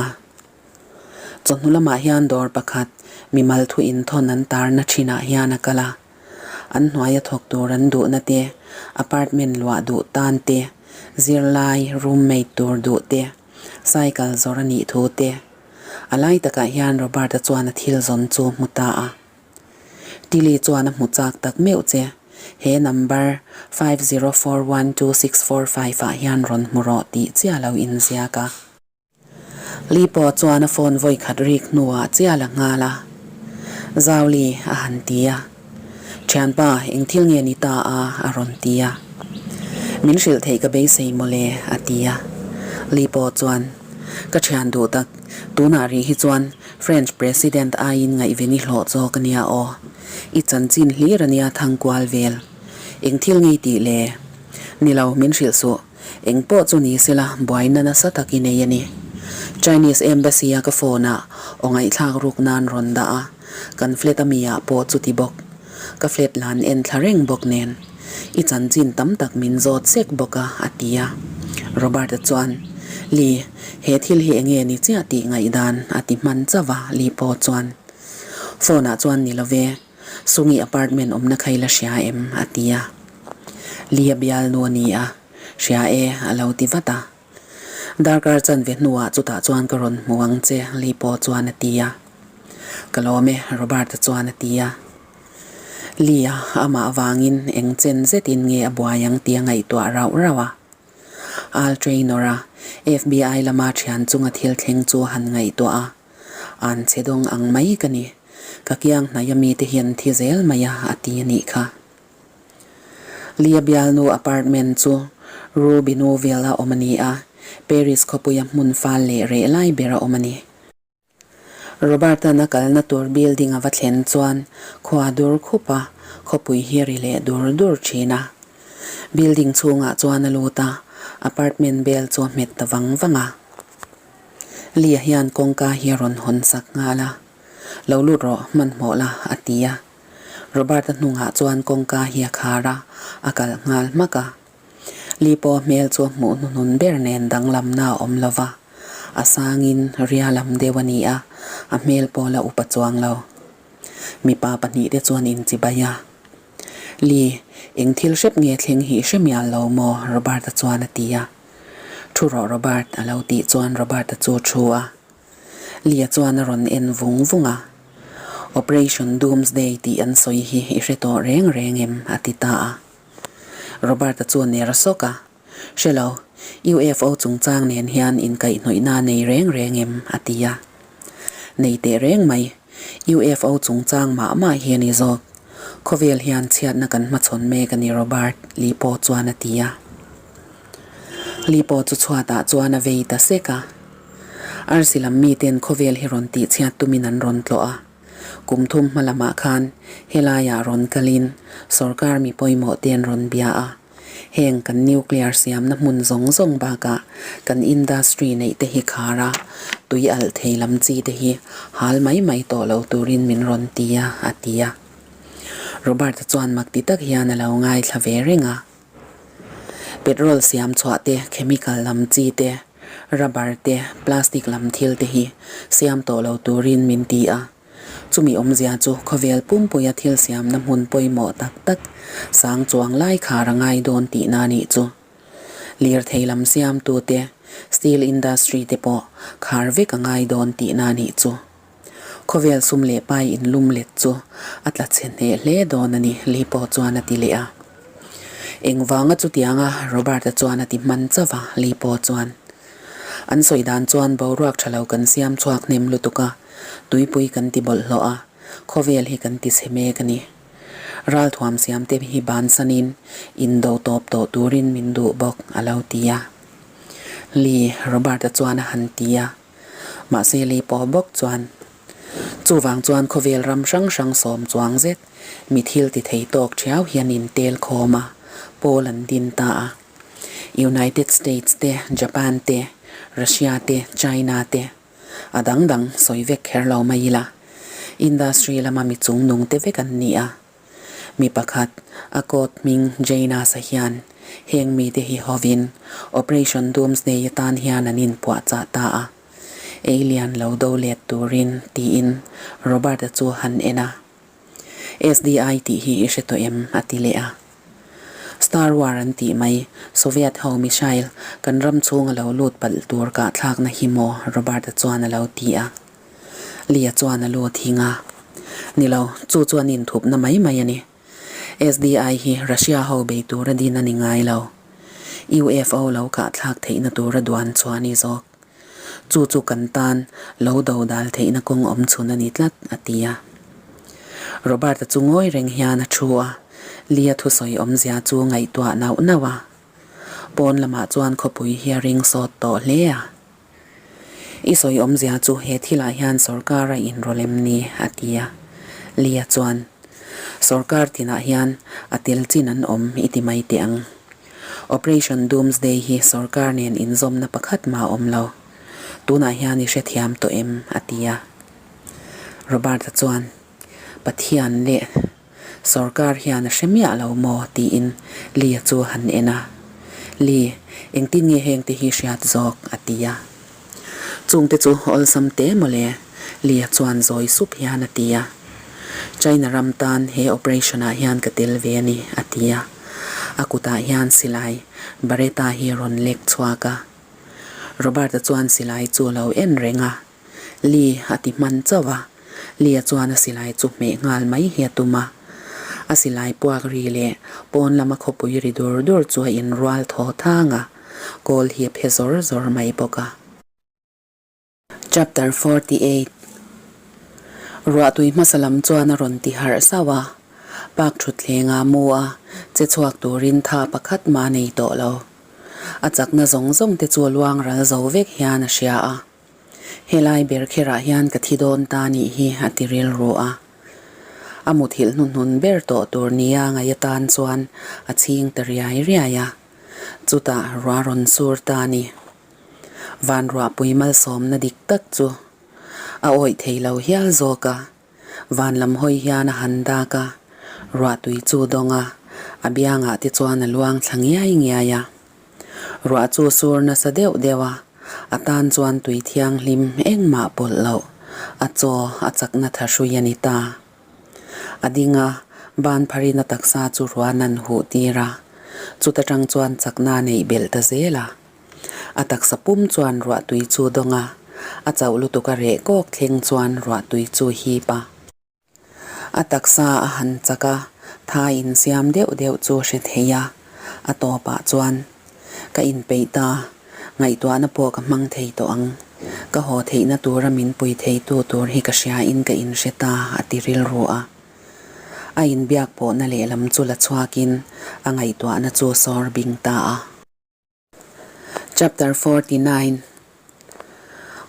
Chawhnu lamah hian dawr pakhat mimal thu inthawn an tarna thinah hian a kal a. An hnuaia thawk tur an duhna te, apartment luah duh tan te, zirlai, roommate tur duh te, Cycle zawrh a nih thu te. A lai takah hian Robert-a chuan a thil zawn chu hmu ta a. Tilly chuan a hmu chak tak meuh che. He number 50412645 ah hian rawn hmu rawh tih chiah lo inziak a. Lee pawh chuan a phone vawi khat rik hnuah chiah la nghal a. Zau Lee a han ti a. Thianpa, eng thil nge ni ta a? a rawn ti a. Min hrilh theih ka beisei mawle, a ti a. Li pawh chuan, Ka thian duh tak, tunah rih hi chuan French President aiin ngaihven i hlawh zawk a nia aw. I chanchin hlir a nia thang kual vel. Eng thil ngei tih le? Ni lo, min hrilh suh. Eng pawh chu ni sela buaina nasa tak i nei a ni. Chinese Embassy a ka phone ah aw ngaihthlak ruk nan rawn dah a, kan flat a mi ah pawh chuti bawk. Ka flat lan en thla reng bawk nen. I chanchin tam tak min zawt sek bawk a, a ti a. Robert-a chuan, Li, he thil hi enge ni chiah tih ngaihdan a ti hman chauh a, Li pawh chuan. Phone ah chuan ni lo ve, Sungi apartment awmna kha i la hria em? a ti a. Li a bial nu a ni a, hria e, a lo ti vat a. Darkar chanve hnuah chutah chuan ka rawn hmu ang che, Li pawh chuan a ti a. Ka lawm e, Robert-a chuan a ti a. Li-a amah avangin eng chen zetin nge a buai ang tih a ngaihtuah rauh rauh a. Al Traynor-a FBI lama thian chunga thil thleng chu a han ngaihtuah a. An che dawng ang mai ka ni. Ka kiang hnaih a mite hian thi zel mai a, a ti a nih kha. Lia bialnu apartment chu Rue Binouville a awm a ni a, Paris khawpuia hmun fal leh reh lai ber a awm a ni. Robert-a'n a kalna tur building a va thlen chuan khua dur khup a, khawpui hi a ri leh dur dur thin a. Building chhungah chuan a lut a, apartment bell chu a hmet ta vang vang a. Lia hian kawngka hi a rawn hawn sak nghal a, Lo lut rawh, hmanhmawh la, a ti a. Robert-a hnungah chuan kawngka hi a khar a, a kal nghal hmak a. Li pawh hmel chu a hmuh hnuhnun ber nen danglamna a awm lo va, a sangin ria lam deuh a ni a, a hmel pawh la upa chuang lo. Mipa pahnihte chuan inchibai a. Li, eng thil hrep nge thleng hi i hre mial lo maw? Robert-a chuan a ti a. Thu rawh Robert a lo tih chuan Robert-a chu thu a. Lia chuan a rawn en vung vung a. Operation Doomsday tih an sawi hi i hre tawh reng reng em? a ti ta a. Robert-a chu ner sawk a. Hre lo, UFO chungchang nen hian inkaihhnawihna nei reng reng em? a ti a. Nei teh reng mai, UFO chungchang mah mah hi a ni zawk. Khawvel hian chhiatna kan hmachhawn mek a ni Robert, Li pawh chuan a ti a. Li pawh chu chhuatah chuan a vei ta sek a. Arsi lam miten khawvel hi rawn tihchhiat tumin an rawn tlawh a. Kum thum hma lamah khan helaiah rawn kalin sorkar mi pawimawh te an rawn bia a. Heng kan nuclear siamna hmun zawng zawng bakah kan industry neih te hi khar a, tui alh thei lam chi te hi hal mai mai tawh lo turin min rawn ti a, a ti a. Robert-a chuan mak ti tak hian a lo ngaithla ve reng a. Petrol siam chhuah te, chemical lam chi te, rubber te, plastic lam thil te hi siam tawh lo turin min ti a. Chumi awmzia chu khawvel pumpuia thil siamna hmun pawimawh tak tak sang chuang lai khar a ngai dawn tihna a nih chu. Lirthei lam siamtute, steel industry te pawh khar vek a ngai dawn tihna a nih chu. Khawvel sum leh pai inlum let chu a tla chhe hneh hle dawn a ni, Li pawh chuan a ti leh a. Engvanga chutianga Robert-a chuan a ti hman chauh a, Li pawh chuan. An sawi dan chuan boruak tha lo kan siam chhuak hnem lutuk a, tuipui kan ti bawlhhlawh a, khawvel hi kan ti chhe mek a ni. Ralthuam siamte hi bansanin indo tawp tawh turin min duh bawk, a lo ti a. Li, Robert-a chuan a han ti a. Mahse Li pawh bawk chuan, Chuvang chuan khawvel ram hrang hrang sawm chuang zet mi thil ti thei tawk thiau hian in tel khawm a, pawl an din ta a. United States te, Japan te, Russia te, China te, A dang dang sawi vek kher lo mai ila, industry lama mi chungnung te vek an ni a. Mi pakhat, a court hming Jainasa hian heng mite hi hovin Operation Doomsday atan hian an inpuahchah ta a. Alien lo do let turin tiin Robert-a chu han en a. SDI tih hi i hre tawh em? a ti leh a. Star War an tih mai, Soviet ho missile kan ram chhung a lo lut palh tur kahthlakna hi maw? Robert-a chuan a lo ti a. Lee-a chuan a lu a thing a. Ni lo, chu chu an inthupna mai mai a ni. SDI hi Russia ho bei tura din a ni ngai lo. UFO lo kahthlak theihna tura duan chhuah a ni zawk. Chu chu kan tan lo do dal theihna kawng awm chhun a ni tlat, a ti a. Robert-a chu ngawi reng hian a thu a, Lee-a thusawi awmzia chu ngaihtuah nauh nauh a. Pawn lamah chuan khawpui hi a ring sawt tawh hle a. I sawi awmzia chu he thilah hian sawrkar a inrawlh em ni? a ti a. Lee-a chuan. Sorkar tinah hian a tel chin an awm i ti mai teh ang. Operation Doomsday hi sorkar nen inzawmna pakhat mah a awm lo. Tunah hian i hrethiam tawh em? a ti a. Robert-a chuan, Pathian leh sorkar hian a hre miah lo maw? tiin Lee-a chu a han en a. Lee, engtin nge hengte hi hriat zawk? a ti a. Chungte chu awlsam te mawle, Lee-a chuan zawi sup hian a ti a. China ram tan he operation-ah hian ka tel ve a ni, a ti a. A kutah hian silai Beretta hi a rawn lek chhuak a. Robert-a chuan silai chu a lo en reng a. Lee a ti hman chauh a, Lee-a chuan a silai chu hmeh nghal mai hi a tum a. A silai puak ri leh pawn lama khawpui ri dur dur chu a inrual thaw thang a, kawl hi a phe zawr zawr mai bawk a. Chapter 48 Ruahtui hmasa lam chuan a rawn ti harh sauh a, park thutthleng ah mu a, che chhuak turin tha pakhat mah a nei tawh lo. A chakna zawng zawng te chu a luang ral zo vek hian a hria a. Helai ber kherah hian ka thi dawn ta nih hi a ti rilru a. A muthilh hnuhnun ber tawh tur nia ngaih atan chuan a chhing ta riai riai a. Chutah ruah rawn sur ta a ni. Van ruahpui malsawmna dik tak chu a awih thei lo hial zawk a. Van lam hawi hian a han dak a, ruahtui chu dawng a, a biangah te chuan a luang thla ngiai ngiai a. Ruah chu sur nasa deuh deuh a, a tan chuan tui thianghlim engmah pawlh loh, a chaw a chakna tha hrui a ni ta. A ding a, ban pharin a taksa chu ruah nan huh tir a, chuta tang chuan chakna a neih belh ta zel a. A taksa pum chuan ruahtui chu dawng a, a chauh lutuk a reh kawk thleng chuan ruahtui chu hip a. A taksa a han chak a, tha insiam deuh deuh chu hre thei a, a tawpah chuan, Ka inpeih ta, ngaihtuahna pawh ka hmang thei tawh ang. Ka haw theihna tura min pui theitu tur hi ka hriain ka inhre ta, a ti rilru a. A inbiak pawhna lehlam chu la chhuakin a ngaihtuahna chu sawr bing ta a. Chapter 49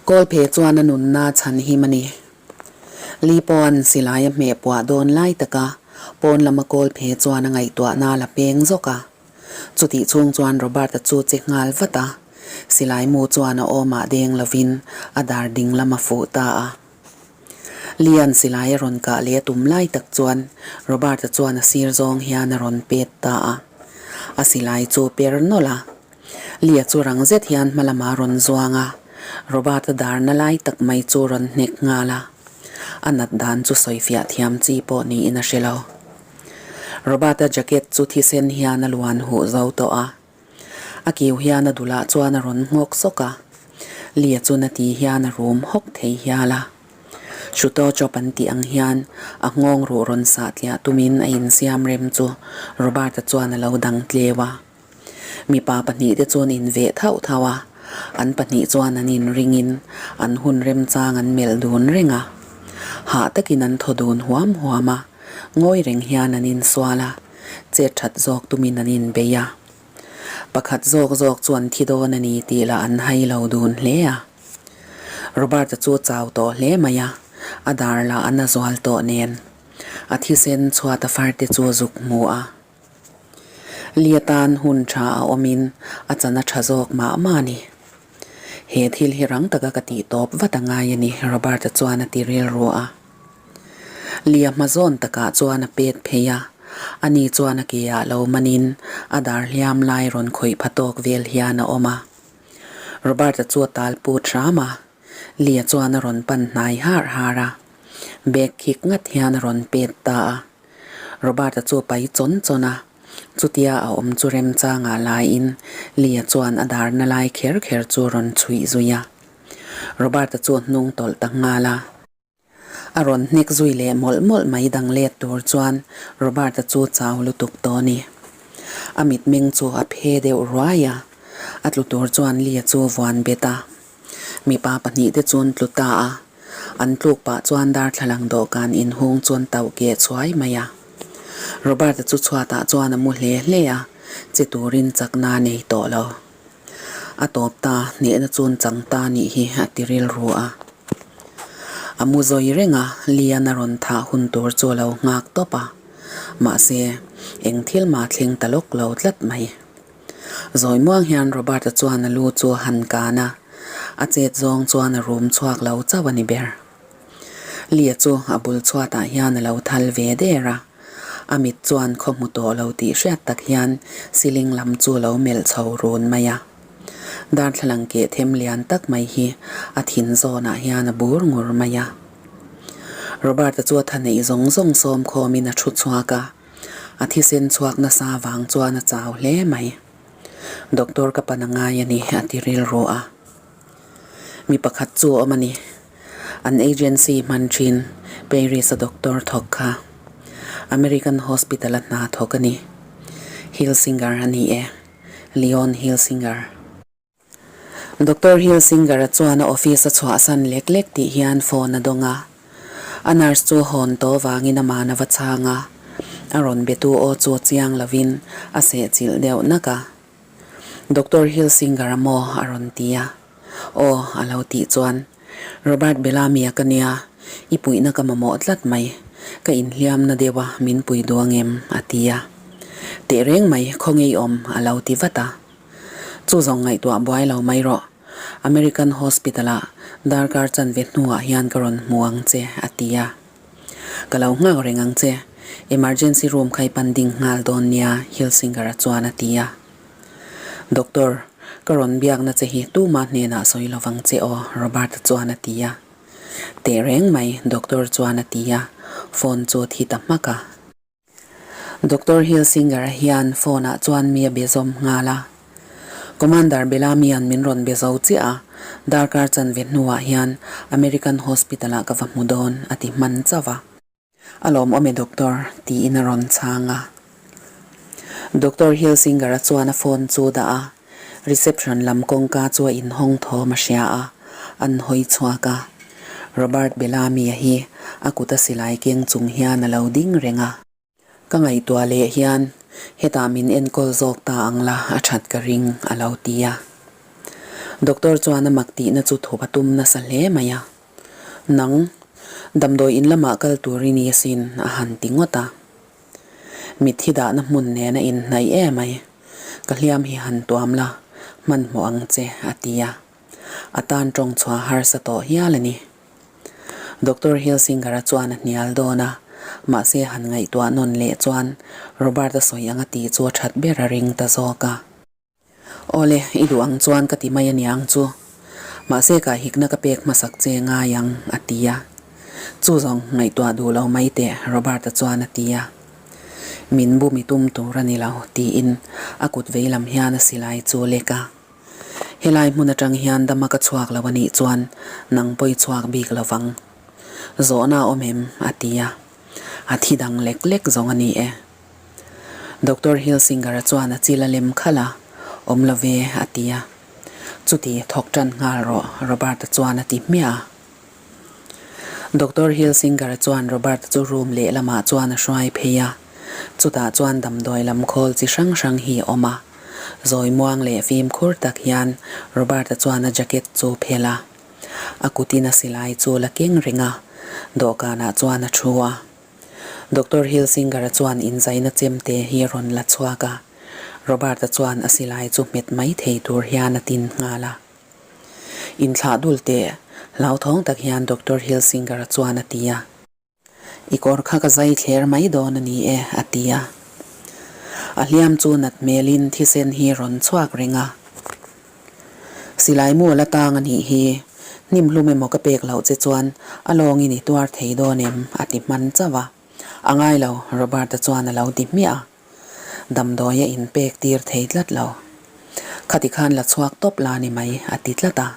Kawlphe chuan a nunna chhan him a ni. Li pawn silai a hmeh puah dawn lai taka pawn lama Kawlphe chuan a ngaihtuahna a la peng zawk a. Chutih chhung chuan Robert-a chu che nghal vat a, silai mu chuan a awmah deng lovin a dar ding lam a fuh ta a. Lian silai a rawn kah leh a tum lai tak chuan Robert-a chuan a sir zawng hian a rawn pet ta a. A silai chu per nawlh a. Lia chu rang zet hian hma lamah a rawn zuang a, Robert-a darna lai tak mai chu rawn hnek nghal a. A nat dan chu sawifiah thiam chi pawh niin a hre lo. Robert-a jacket chu thisen hian a luan huh zo tawh a. A kiu hian a dulah chuan a rawn nghawk sawk a, Lia chu na ti hian a rum hawk thei hial a. Shuto chawp an tih ang hian a nghawng ruh rawn sah tliah tumin a insiam rem chu Robert-a chuan a lo dang tleu a. Mipa pahnihte chuan inveh thauh thauh a, an pahnih chuan an inringin an hun remchang an melh dun reng a. Hah takin an thaw dun huam huam a, ngawi reng hian an insual a. Chet that zawk tumin an inbei a. Pakhat zawk zawk chu an thi dawn a ni tih lah an hai lo dun hle a. Robert-a chu a chau tawh hle mai a, a dar lah a na zual tawh nen. A thisen chhuat a farte chu a zuk hmu a. Lia tan hun tha a awmin a chan a tha zawk mah mah a ni. He thil hi rang taka ka tih tawp vat a ngai a ni, Robert-a chuan a ti rilru a. Lia hma zawn takah chuan a pet phei a, ani chuan a ke ah lo manin a dar hliam lai rawn khawih pha tawk vel hian a awm a. Robert-a chu a tal put hram a, Lia chuan a rawn pan hnai har har a, bag khik ngat hian a rawn pet ta a. Robert-a chu a pai chawn chawn a, chutia a awm chu remchangah laiin Lia chuan a darna lai kher kher chu a rawn chhuih zui a. Robert-a chu a hnung tawlh ta nghal a. A rawn hnek zui leh mawlh mawlh mai dang let tur chuan Robert-a chu chau lutuk tawh a ni. A mitmeng chu a phe deuh ruai a, a tlu tur chuan Lia chu vuan bet a. Mipa pahnihte chu an tlu ta a, an tluk pah chuan darthlalang dawhkan inhung chu an tauh keh chhuai mai a. Robert-a chu chhuatah chuan a mu hle hle a, che turin chakna a nei tawh lo. A tawp ta, hnehna chu an chang ta nih hi a ti rilru a. A mu zawi reng a, Lian a rawn thah hun tur chu a lo nghak tawp a. Mahse, eng thil mah thleng ta lawk lo tlat mai. Zawi muang hian Robert-a chuan a lu chu a han kan a, a chet zawng chuan a rum chhuak lo chauh a ni ber. Lia chu a bul chhuatah hian a lo thal ve der a, a mit chuan khaw hmu tawh lo tih hriat tak hian ceiling lam chu a lo melh chho run mai a. Darthlalang keh them lian tak mai hi a thin zawnah hian a bur ngur mai a. Robert-a chu a tha neih zawng zawng sawm khawmin a thu chhuak a, a thisen chhuak nasa vang chuan a chau hle mai. Doctor ka pan a ngai a ni a ti rilru a. Mi pakhat chu a awm a ni. An agency hman thin Paris-a doctor thawk kha American Hospital-a hna thawk a ni. Hilsinger a ni e. Leon Hilsinger. Doctor Hilsinger-a chuan a office a chhuahsan lek lek tih hian phone a dawng a. A nurse chu hawn tawh vangin aman a va chhang a. A rawn betu aw chu chiang lovin a sehchilh deuh nak a. Doctor Hilsinger-a maw a rawn ti a. Aw, a lo tih chuan Robert Bellamy-a ka nia, i puihna ka mamawh tlat mai. Ka inhliamna deuh a min pui duh angem? a ti a. Tehreng mai, khawnge i awm? a lo ti vat a. Chu zawng ngaihtuah buai lo mai rawh. American Hospital-ah darkar chanve hnuah hian ka rawn hmu ang che, a ti a. Ka lo nghak reng ang che. Emergency room kha i pan ding nghal dawn nia, Hilsinger-a chuan a ti a. Doctor, ka rawn biakna che hi tuma hnenah sawi lo vang che aw, Robert-a chuan a ti a. Teh reng mai, Doctor chuan a ti a, phone chu a thi ta hmak a. Doctor Hilsinger-a hian phone-ah chuan mi a be zawm nghal a. Commander Bellamy-a'n min rawn be zo chiah a, darkar chanve hnuah hian American Hospital-ah ka va hmu dawn, a ti hman chauh a. A lawmawm e Doctor, tiin a rawn chhang a. Doctor Hilsinger-a chuan a phone chu dah a, reception lam kawngka chu a inhawng thawm a hria a, an hawi chhuak a. Robert Bellamy-a hi a kut a silai keng chung hian a lo ding reng a. Ka ngaihtuah leh hian hetah min enkawl zawk ta ang la a that ka ring a lo ti a. Doctor chuan a mak tihna chu thup a tum nasa hle mai a. Nang, damdawi in lamah kal tur i ni asin a han ti ngawt a. Mitthi dahna hmun nen a inhnaih em ai. Ka hliam hi han tuam la, hmanhmawh ang che a ti a. A tan tawng chhuah harsa tawh hial a ni. Doctor Hilsinger-a chuan a hnial dawn a, mahse han ngaihtuah nawn leh chuan Robert-a sawi anga tih chu a that ber a ring ta zawk a. Awle, i duh ang chuan ka ti mai a niang chu. Mahse ka hikna ka pek hmasak che ngai ang, a ti a. Chu zawng ngaihtuah duh lo mai teh, Robert-a chuan a ti a. Min bum i tum tur a ni lo, tiin a kut veilam hian a silai chu lek a. Helai hmun atang hian dama ka chhuak lo a nih chuan nang pawi chhuak bik lo vang. Zawhna a awm em? a ti a. A thi dang lek lek zawng a ni e. Doctor Hilsinger-a chuan a chil a lem khalh a, Awm lo ve, a ti a. Chuti thawk tan nghal rawh, Robert-a chuan a ti hmiah a. Doctor Hilsinger chuan Robert chu room lehlamah chuan a hruai phei a, chutah chuan damdawi lam khawl chi hrang hrang hi a awm a. Zawi muang leh fimkhur tak hian Robert-a chuan a jacket chu phelh a, a kutin a silai chu la keng reng a, dawhkanah chuan a thu a. Doctor Hilsinger-a chuan inzaina chemte hi a rawn la chhuak a, Robert-a chuan a silai chu hmet mai thei tur hian a tin nghal a. Inthlah dul teh, hlauthawng tak hian Doctor Hilsinger-a chuan a ti a. I kawr kha ka zai thler mai dawn a ni e, a ti a. A hliam chu nat hmelin thisen hi rawn chhuak reng a. Silai mu a la tang a nih hi, hnim hlum emaw ka pek loh che chuan a lawngin i tuar thei dawn em? a ti hman chauh a. A ngai lo, Robert-a chuan a lo ti hmiah a. Damdawi a inpek tir thei tlat lo. Khati khan la chhuak tawp la ni mai, a ti tlat a.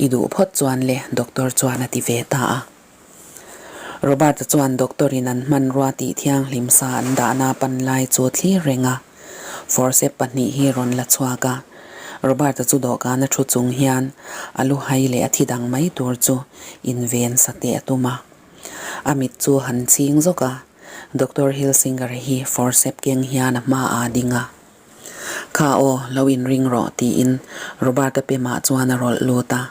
I duh phawt chuan le, doctor chuan a ti ve ta a. Robert-a chuan doctor in an hmanrua tih thianghlim sa an dahna pan lai chu a thlir reng a. Forcep pahnih hi rawn la chhuak a. Robert-a chu dawhkan a thu chung hian a lu hai leh a thi dang mai tur chu inven sa teh a tum a. A mit chu han ching zawk a. Doctor Hilsinger hi forcep keng hian a hma a ding a. Kha aw, lo inring rawh tiin Robert-a pemah chuan a rawlh lut a.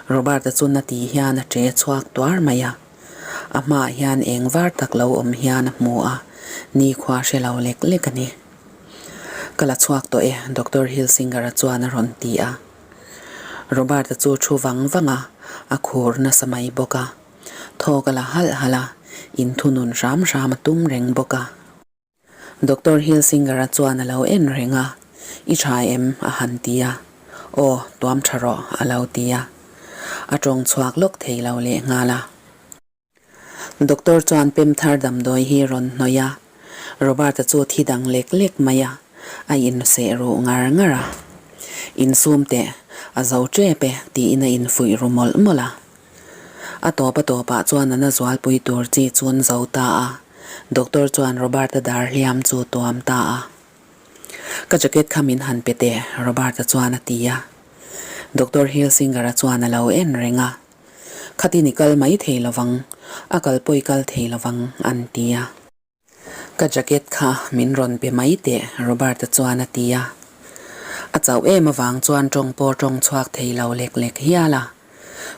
Robert-a chu na ti hian a ṭe chhuak tuar mai a. A hmaah hian eng var tak lo awm hian a hmu a, nikhua hre lo lek lek a ni. Ka la chhuak tawh e, Doctor Hilsinger-a chuan a rawn ti a. Robert-a chu thu vang vang a, a khur nasa mai bawk a. Thawk a la halh halh a, inthunun hram hram a tum reng bawk a. Doctor Hilsinger-a chuan a lo en reng a, I tha em? a han ti a. Aw, tuam tha rawh, a lo ti a. A tawng chhuak lawk thei lo leh nghal a. Doctor chuan pem thar damdawi hi rawn hnawih a, Robert-a chu thi dang lek lek mai a, a inseh ruh ngar ngar a. Insum teh, a zo tep e, tiin a infuih ru mawlh mawlh a. A tawp a tawpah chuan a na zualpui tur chi chu an zo ta a, doctor chuan Robert-a dar hliam chu tuam ta a. Ka jacket kha min han pe teh, Robert-a chuan a ti a. Doctor Hilsinger-a chuan a lo en reng a. Khatin i kal mai thei lovang, a kal pawh i kal thei lovang, an ti a. Ka jacket kha min rawn pe mai teh, Robert-a chuan a ti a. A chauh em avang chuan tawng pawh tawng chhuak thei lo lek lek hial a.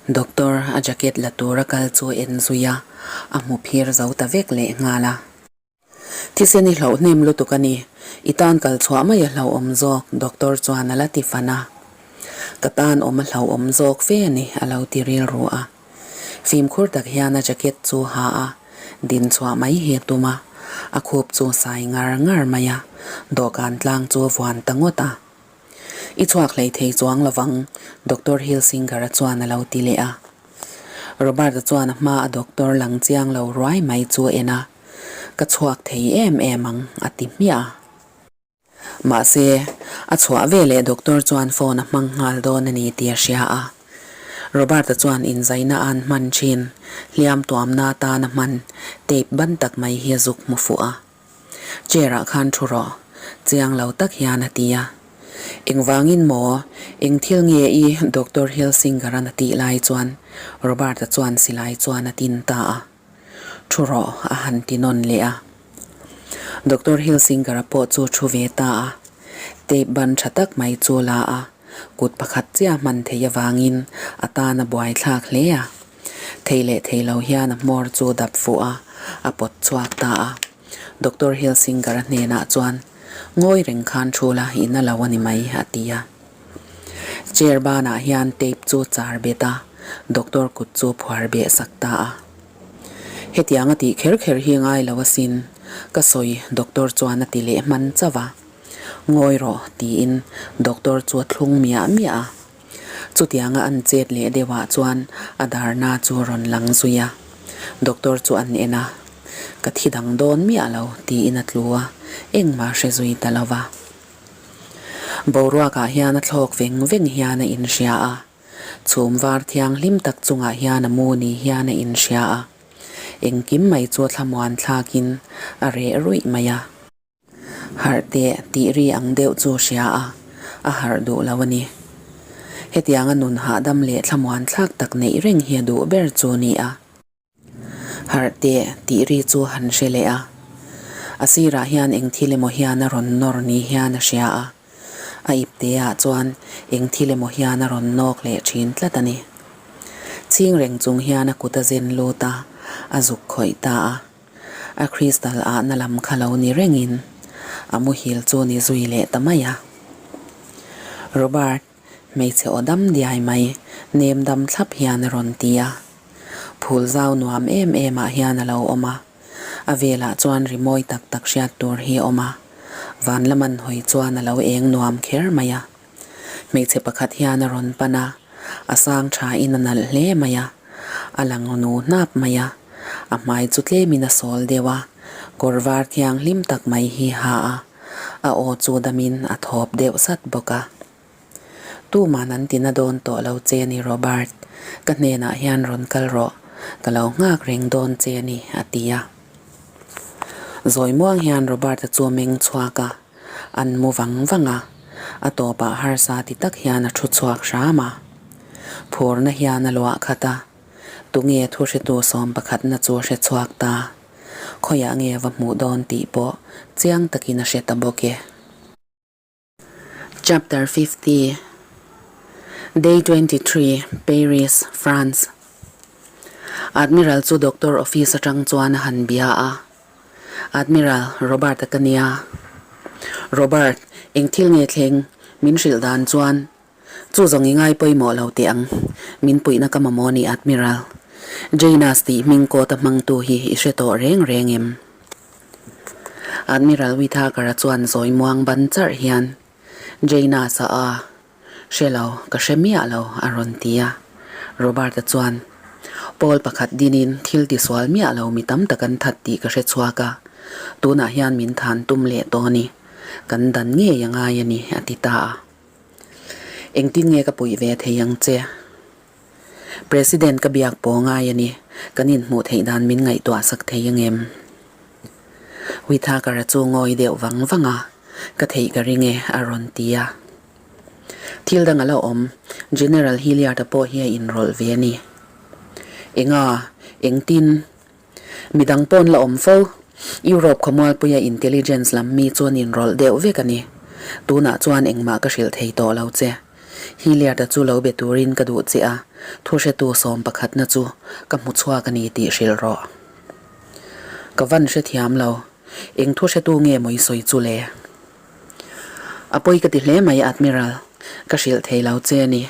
Doctor a jacket la tura kal chu en zui a, a hmu phir zo ta vek leh nghal a. Thisen i hlauh hnem lutuk a ni, i tan kal chhuah mai a hlauhawm zawk, Doctor chuan a la ti fan a. Ka tan awm a hlauhawm zawk fe a ni, a lo ti rilru a. Fimkhur tak hian a jacket chu ha a, din chhuah mai hi a tum a, a khup chu sai ngar ngar mai a, dawhkan tlang chu a vuan ta ngawt a. I chhuak hlei thei chuang lovang, Doctor Hilsinger-a chuan a lo ti leh a. Robert-a chuan a hma a doctor lang chiang lo ruai mai chu a en a, Ka chhuak thei em em ang, a ti hmiah a. Mahse, a chhuah veleh doctor chuan phone a hmang nghal dawn a ni tih a hria a. Robert-a chuan inzaina an hman thin, hliam tuamna atan a hman tape ban tak mai hi a zuk hmu fuh a. Chair-ah khan thu rawh, chiang lo tak hian a ti a. Engvangin maw, eng thil nge i Doctor Hilsinger-a'n a tih lai chuan Robert-a chuan silai chuan a tin ta a. Thu rawh a han ti nawn leh a. Doctor Hilsinger-a pawh chu thu ve ta a. Tape ban tha tak mai chu la a, kut pakhat chiah hman theih avangin a tan a buaithlak hle a. Thei leh thei lo hian a hmawr chu dap fuh a, a pawt chhuak ta a. Doctor Hilsinger-a hnenah chuan, Ngawi reng khan thu la, i na lo a ni mai, a ti a. Chair banah hian tape chu char bet a, doctor kut chu phuar beh sak ta a. Hetiang a tih kher kher hi ngai lo asin, ka sawi doctor chuan a ti leh hman chauh a. Ngawi rawh tiin doctor chu a thlung miah miah a. Chutianga an chet leh deuhah chuan a darna chu rawn lang zui a. Doctor chu an en a, Ka thi dang dawn miah lo tiin a tlu a, engmah hre zui ta lo va. Boruakah hian a thlawk veng veng hian a inhria a, chhum var thianghlim tak chungah hian a mu ni hian a inhria a, engkim mai chu a thlamuan thlakin a reh ruih mai a. Harh teh tih ri ang deuh chu a hria a, a harh duh lo a ni. Hetianga nun hahdam leh thlamuan thlak tak neih reng hi a duh ber chu a ni a. Harh teh tih ri chu han hre leh a. A sirah hian eng thil emaw hian a rawn nawr ni hian a hria a. A ipte ah chuan eng thil emaw hian a rawn nawk leh thin tlat a ni. Chhing reng chung hian a kut a zen lut a, a zuk khawih ta a. A crystal ahna lam kha lo ni rengin a muhil chu ni zui leh ta mai a. Robert. Hmeichhe aw dam diai mai, nem dam thlap hian a rawn ti a. Phul zau nuam em em ah hian a lo awm a. A velah chuan ri mawi tak tak hriat tur hi a awm a. Van lam an hawi chuan a lo eng nuam kher mai a. Hmeichhe pakhat hian a rawn pan a, a sang tha in a nalh hle mai a. A lang nu hnap mai a. A hmai chu tlem in a sawl deuh a, kawr var thianghlim tak mai hi ha a. A aw chu damin a thawp deuh sat bawk a. Tuman an tina dawn tawh lo che a ni Robert, ka hnenah hian rawn kal rawh, ka lo nghak reng dawn che a ni a ti a. Zawi muang hian Robert-a chu a meng chhuak a, an mu vang vang a, a tawpah harsa ti tak hian a thu chhuak hram a. Phurna hian a luah khat a, tunge thu hretu sawm pakhatna chu a hre chhuak ta. Khawiah nge va hmuh dawn tih pawh chiang takin a hre ta bawk e. Chapter 50 Day 23 Paris, France. Admiral chu doctor office atang chuan a han bia a. Admiral, Robert-a ka nia. Robert, eng thil nge thleng? Min hrilh dan chuan chu zawng i ngai pawimawh lo teh ang. Min puihna ka mamawh ni Admiral. Janus tih hming kawta hmangtu hi i hre tawh reng reng em? Admiral Whitaker-a chuan zawi muang ban charh hian Janus-a a Hre lo, ka hre miah lo, a rawn ti a. Robert-a chuan, Pawl pakhat dinin thil tisual miah lo mi tam tak an that tih ka hre chhuak a, tunah hian min than tum leh tawh a ni. Kan dan ngei a ngai a ni, a ti ta a. Engtin nge ka puih ve thei ang che? President ka biak pawh ngai a ni, kan inhmuh theih dan min ngaihtuah sak thei angem? Whitaker-a chu ngawi deuh vang vang a, Ka theih ka ring e, a rawn ti a. Thil dang a la awm, General Hilliard-a pawh hi a inrawlh ve a ni. Enga? Engtin? Midang pawn la awm fo. Europe khawmualpuia intelligence lam mi chu an inrawlh deuh vek a ni. Tunah chuan engmah ka hrilh thei tawh lo che. Hilliard-a chu lo be turin ka duh che a, thu hretu sawm pakhatna chu ka hmu chhuak a ni tih hrilh rawh. Ka van hrethiam lo. Eng thu hretu nge maw i sawi chu le? A pawi ka ti hle mai Admiral. Ka hrilh thei lo che a ni.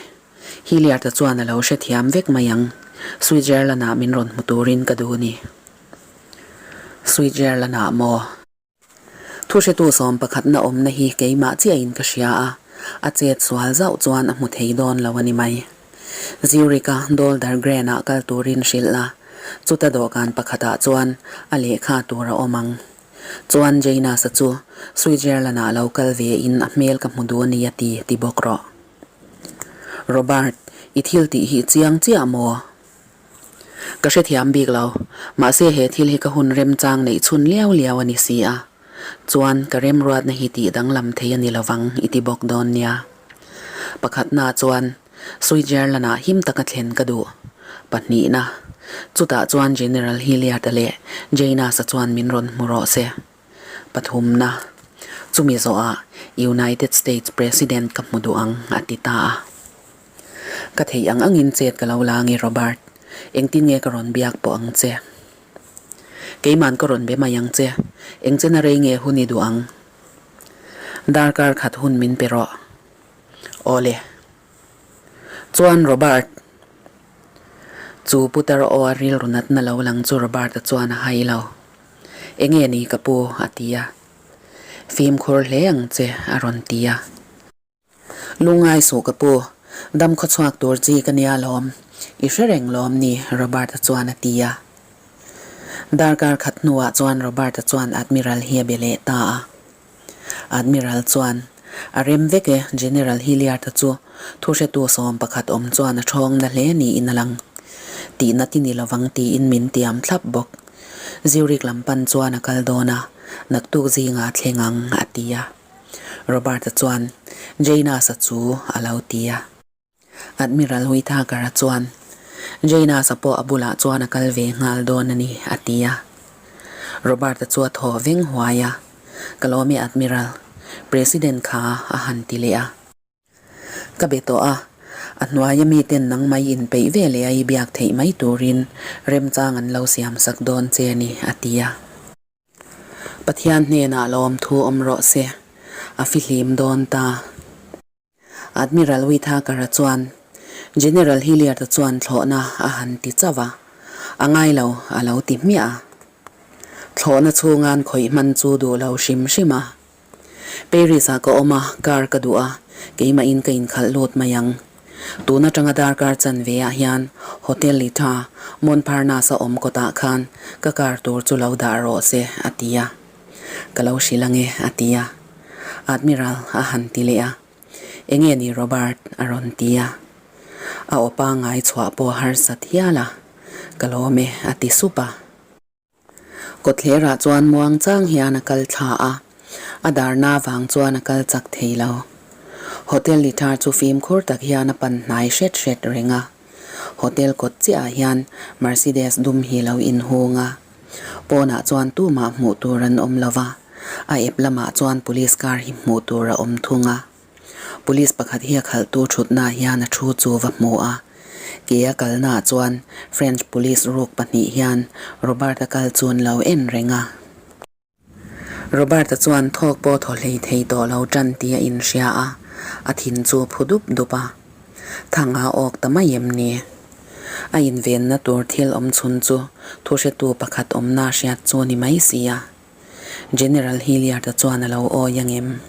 Hilliard-a chuan a lo hrethiam vek mai ang. Switzerland-ah min rawn hmu turin ka duh a ni. Switzerland-ah maw? Thuhretu sawm pakhatna awmna hi keimah chiahin ka hria a, a chet sual zauh chuan a hmu thei dawn lo a ni mai. Zurich-a Dolder Grand-ah kal turin hrilh a, chuta dawhkan pakhatah chuan a lehkha tur a awm ang. Chuan Janus-a chu Switzerland-ah lo kal ve in a hmel ka hmu duh a ni a ti, ti bawk rawh. Robert, i thil tih hi chiang chiah maw? Ka hrethiam bik lo, mahse he thil hi ka hun remchang neih chhun liau liau a ni si a, chuan ka remruatna hi tih danglam thei a ni lovang i ti bawk dawn nia. Pakhatna chuan Switzerland-ah him taka thlen ka duh. Pahnihna, chutah chuan General Hilliard-a leh Janus-a chuan min rawn hmu rawh se. Pathumna, chumi zawhah United States President ka hmu duh ang, a ti ta a. Ka theih ang angin chet ka lo la ange Robert, engtin nge ka rawn biak pawh ang che? Keiman ka rawn be mai ang che, eng chena rei nge hun i duh ang? Darkar khat hun min pe rawh. Awle. Chuan Robert. Chu putar aw a rilru natna lo lang chu Robert-a chuan a hai lo. Enge ni ka pu? a ti a. Fimkhur hle ang che, a rawn ti a. Lungngai suh ka pu, dam khawchhuak tur chi ka nia lawm, i hre reng lawm ni, Robert-a chuan a ti a. Darkar khat hnuah chuan Robert-a chuan Admiral hi a be leh ta a. Admiral chuan, A rem vek e, General Hilliard-a chu thuhretu sawm pakhat awm chuan a ṭhawng na hle niin a lang. Tihna ti ni lovang tiin min tiam thlap bawk. Zurich lam pan chuan a kal dawn a, naktuk zingah a thleng ang, a ti a. Robert-a chuan, Janus-a chu a lo ti a. Admiral Whitaker-a chuan, Janus-a pawh a bulah chuan a kal ve nghal dawn a ni, a ti a. Robert-a chu a thaw veng huai a, Ka lawm e Admiral, President kha a han ti leh a. Ka be tawh a, a hnuaia miten nang mai inpeih ve leh a i biak theih mai turin remchang an lo siam sak dawn che a ni, a ti a. Pathian hnenah lawmthu awm rawh se, a fihlim dawn ta. Admiral Whitaker-a chuan General Hilliard-a chuan thlawhna a han ti chauh a, a ngai lo a lo ti hmiah a. Thlawhna chhunga'n khawih hman chu duh lo hrim hrim a. Paris-ah ka awm a, car ka duh a, keimahin ka inkhalh lut mai ang. Tun atanga darkar chanve ah hian Hotel Litha, Montparnasse-a awm kawtah khan ka car tur chu lo dah rawh se, a ti a. Ka lo hrilh ange, a ti a. Admiral a han ti leh a. Enge ni Robert? a rawn ti a. A aw pangngai chhuah pawh a harsat hial a. Ka lawm e, a ti sup a. Kawtthlerah chuan muang chang hian a kal thla a, a darna vang chuan a kal chak thei lo. Hotel Lithar chu fimkhur tak hian a pan hnai hret hret reng a. Hotel kawt chiahah hian Mercedes dum hi lo inhung a. Pawnah chuan tumah hmuh tur an awm lo va, a ep lamah chuan police car hi hmuh tur a awm thung a. Police pakhat hi a khalhtu thutnaah hian a thu chu va hmu a. Ke a kalnaah chuan French police ruk pahnih hian Robert-a kal chu an lo en reng a. Robert-a chuan thawk pawh thaw hlei thei tawh lo tan tih a inhria a, a thin chu phu dup dup a. Thang a awk ta mai em ni? A invenna tur thil awm chhun chu thuhretu pakhat awmna hriat chu ni mai si a. General Hilliard-a chuan a lo awi angem?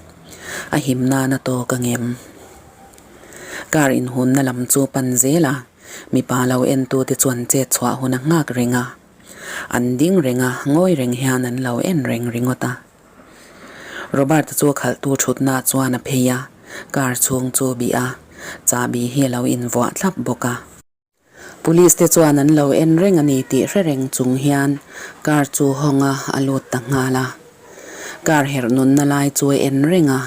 A him nan a tawk angem? Car inhunna lam chu pan zel a, mipa lo entute chuan chet chhuah hun a nghak reng a. An ding reng a, ngawi reng hian an lo en reng ringawt a. Robert-a chu a khalhtu thutna chuan a phei a, car chhung chu bih a, chahbi hi a lo invuah thlap bawk a. Police te chuan an lo en reng a ni tih hre reng chung hian car chu hawng a, a lut ta nghal a. Car herh nunna lai chu a en reng a.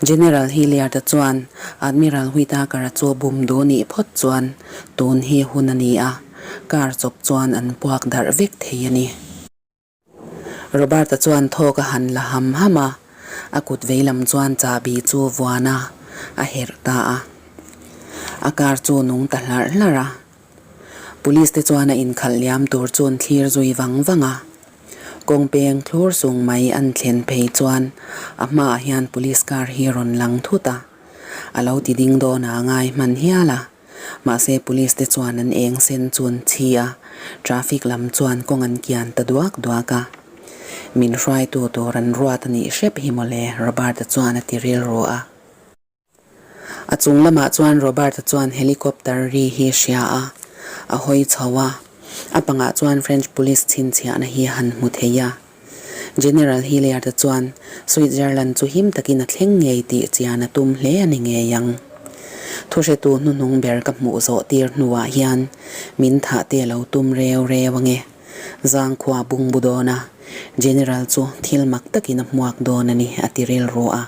General Hilliard-a chuan Admiral Whitaker-a chu bum duh nih phawt chuan tun hi hun a ni a, car chawp chuan an puak darh vek thei a ni. Robert-a chuan thawk a han la ham ham a, a kut veilam chuan chahbi chu vuan a, a herh ta a. A car chu nung ta hlarh hlarh a. Police te chuan a inkhalh liam tur chu an thlir zui vang vang a. Kawng peng thlur sung mai an thlen phei chuan a hmaah hian police car hi rawn lang thut a, a lo ti ding dawn a ngai hman hial a. Mahse police te chuan an eng sen chu an chhi a, traffic lam chuan kawng an kian ta duak duak a. Min hruaitu tur an ruat a nih hrep hi mawle, Robert-a chuan a ti rilru a. A chung lamah chuan Robert-a chuan helicopter ri hi hria a, a hawi chho a. A pangah chuan French police chhinchhiahna hi a han hmu thei a. General Hilliard-a chuan Switzerland chu him takin a thleng ngei tih chian a tum hle a ni ngei ang. Thuhretu hnuhnung ber ka hmuh zawh tir hnuah hian min thah te a lo tum reu reu ange. Zangkhua bungbu dawn a, General chu thil mak takin a hmuak dawn a ni, a ti rilru a.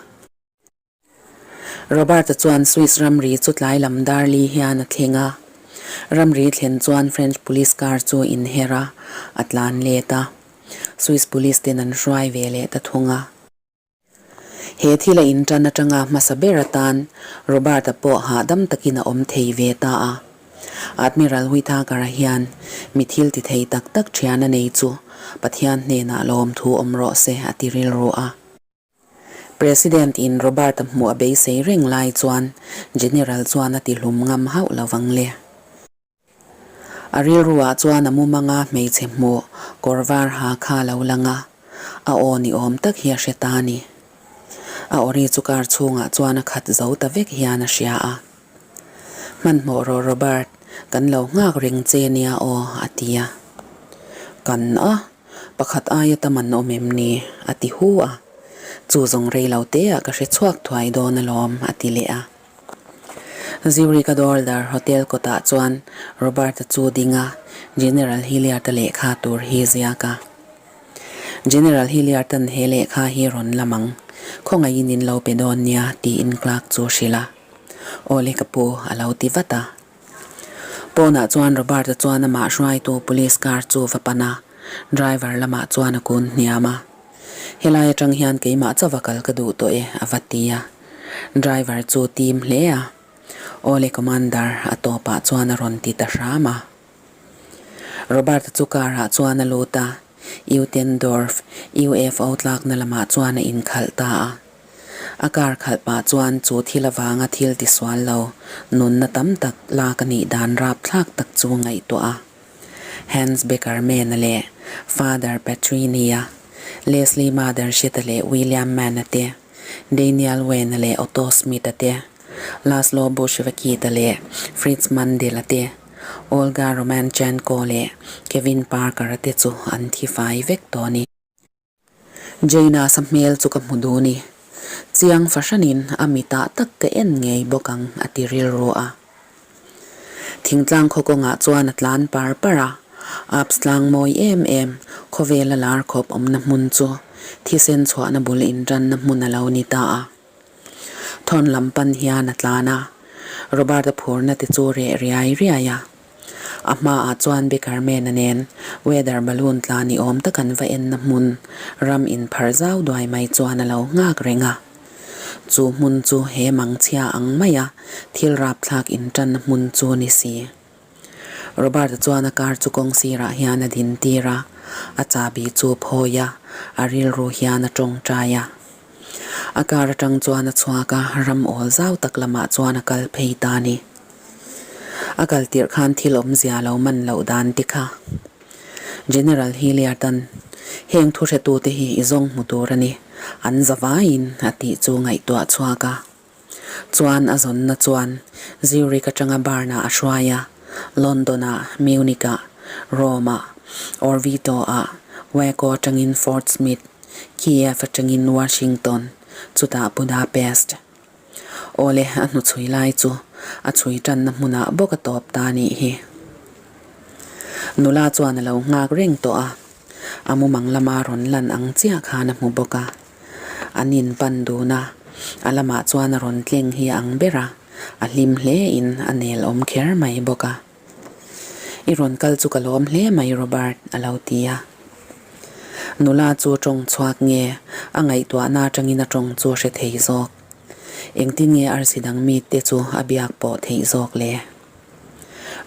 Robert-a chuan Swiss ramri chu tlai lam dar li hian a thleng a. Ramri thlen chuan French police car chu inher a, a tlan let a. Swiss police ten an hruai ve leh ta thung a. He thil a intan atanga hmasa ber atan Robert-a pawh hahdam takin a awm thei ve ta a. Admiral Whitaker-a hian mi thil ti thei tak tak thian a nei chu Pathian hnenah lawmthu awm rawh se a ti rilru a. President in Robert-a hmuh a beisei reng lai chuan General chuan a ti hlum ngam hauh lo vang le. A rilru ah chuan a mumanga hmeichhe hmuh kawr var ha kha a lo lang a, a aw ni awm tak hi a hre ta a ni. A awri chu car chhungah chuan a khat zo ta vek hian a hria a. Hmanhmawh rawh Robert, kan lo nghak reng che nia aw a ti a. Kan a. Pakhat aia tam an awm em ni? a ti hu a. Chu zawng rei lo te ah ka hre chhuak thuai dawn alawm, a ti leh a. Zurich a Dolder Hotel kawtah chuan Robert-a chu ding a, General Hilliard-a lehkha tur hi ziak a. General Hilliard-a'n he lehkha hi rawn lam ang, khawngaihin in lo pe dawn nia, tiin clerk chu hrilh a. Awle ka pu, a lo ti vat a. Pawnah chuan Robert-a chuan amah hruaitu police car chu va pan a, driver lamah chuan a kun hniam a. Helai atang hian keimah chauh va kal ka duh tawh e, a va ti a. Driver chu tim hle a. Awle Commander, a tawpah chuan a rawn ti ta hram a. Robert-a chu car-ah chuan a lut a, Utendorf UFO tlakna lamah chuan a inkhalh ta a. A car khalh pah chuan chu thil avanga thil tisual lo, nunna tam tak lak a nih dan rapthlak tak chu a ngaihtuah a. Hans Beckerman-a leh Father Petrini-a, Leslie Mothershit-a leh William Mann-a te, Daniel Wayne-a leh Otto Smith-a te, Laszlo Bushvekit-a leh Fritz Mandel-a te, Olga Romanchenko leh Kevin Parker-a te chu an thi fai vek tawh a ni. Jaina-sa hmel chu ka hmu dun i, chiang fahranin a mitah tak ka en ngei bawk ang a ti rilru a. Thingtlang khaw kawngah chuan a tlan par par a, Alps tlang mawi em em, khawvela lar khawp awmna hmun chu thisen chhuahna bul intanna hmun a lo ni ta a. Thawn lam pan hian a tlan a, Robert-a phurna te chu reh riai riai a. A hmaah chuan Beckerman-a nen weather balloon tla ni awm tak an va enna hmun ram inpharh zau duai mai chuan a lo nghak reng a. Chu hmun chu he mangchhia ang maia thil rapthlak inṭanna hmun chu ni si. Robert-a chuan a car chu kawng sirah hian a din tir a, a chahbi chu a phawi a, a rilru hian a tawngtai a. A car atang chuan a chhuak a, ram awl zau tak lamah chuan a kal phei ta a ni. A kal tirh khan thil awmzia lo man loh dan te kha. General Hilliard-a'n, Heng thu hretute hi i zawng hmu tur a ni, an za vaiin a tih chu ngaihtuah chhuak a. Chuan a zawnna chuan Zurich atanga Bern-ah a hruai a, London-ah, Munich-ah, Rome-ah, Orvieto-ah, Waco atangin Fort Smith, Kiev atangin Washington, chutah Budapest. Awle, a hnuchhui lai chu a chhui tanna hmunah bawk a tawp ta nih hi. Nula chuan a lo nghak reng tawh a, a mumang lama rawn lan ang chiah khan a hmu bawk a. An inpan dun a, a lamah chuan a rawn tleng hi a ang ber a, a hlim hle in a nel awm kher mai bawk a. I rawn kal chu ka lawm hle mai Robert, a lo ti a. Nula chu tawng chhuak nge a ngaihtuahna atangin a tawng chu a hre thei zawk. Engtin nge arsi dang mite chu a biak pawh theih zawk le?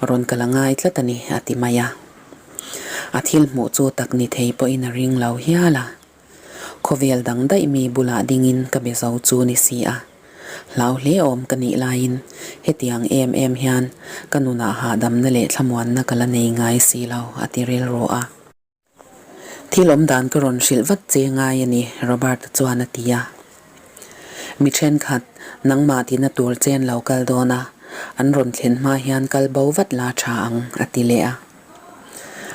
Rawn kal a ngai tlat a ni, a ti mai a. A thil hmuh chu tak ni thei pawhin a ring lo hial a. Khawvel dang daih mi bulah dingin ka be zo chu ni si a. Hlau hle awm ka nih laiin hetiang em em hian ka nunah hahdamna leh thlamuanna ka la nei ngai si lo, a ti rilru a. Thil awm dan ka rawn hrilh vat che ngai a ni, Robert-a chuan a ti a. Mi thenkhat, nangmah tina tur chen lo kal dawn a, an rawn thlen hma hian kal bo vat la tha ang, a ti leh a.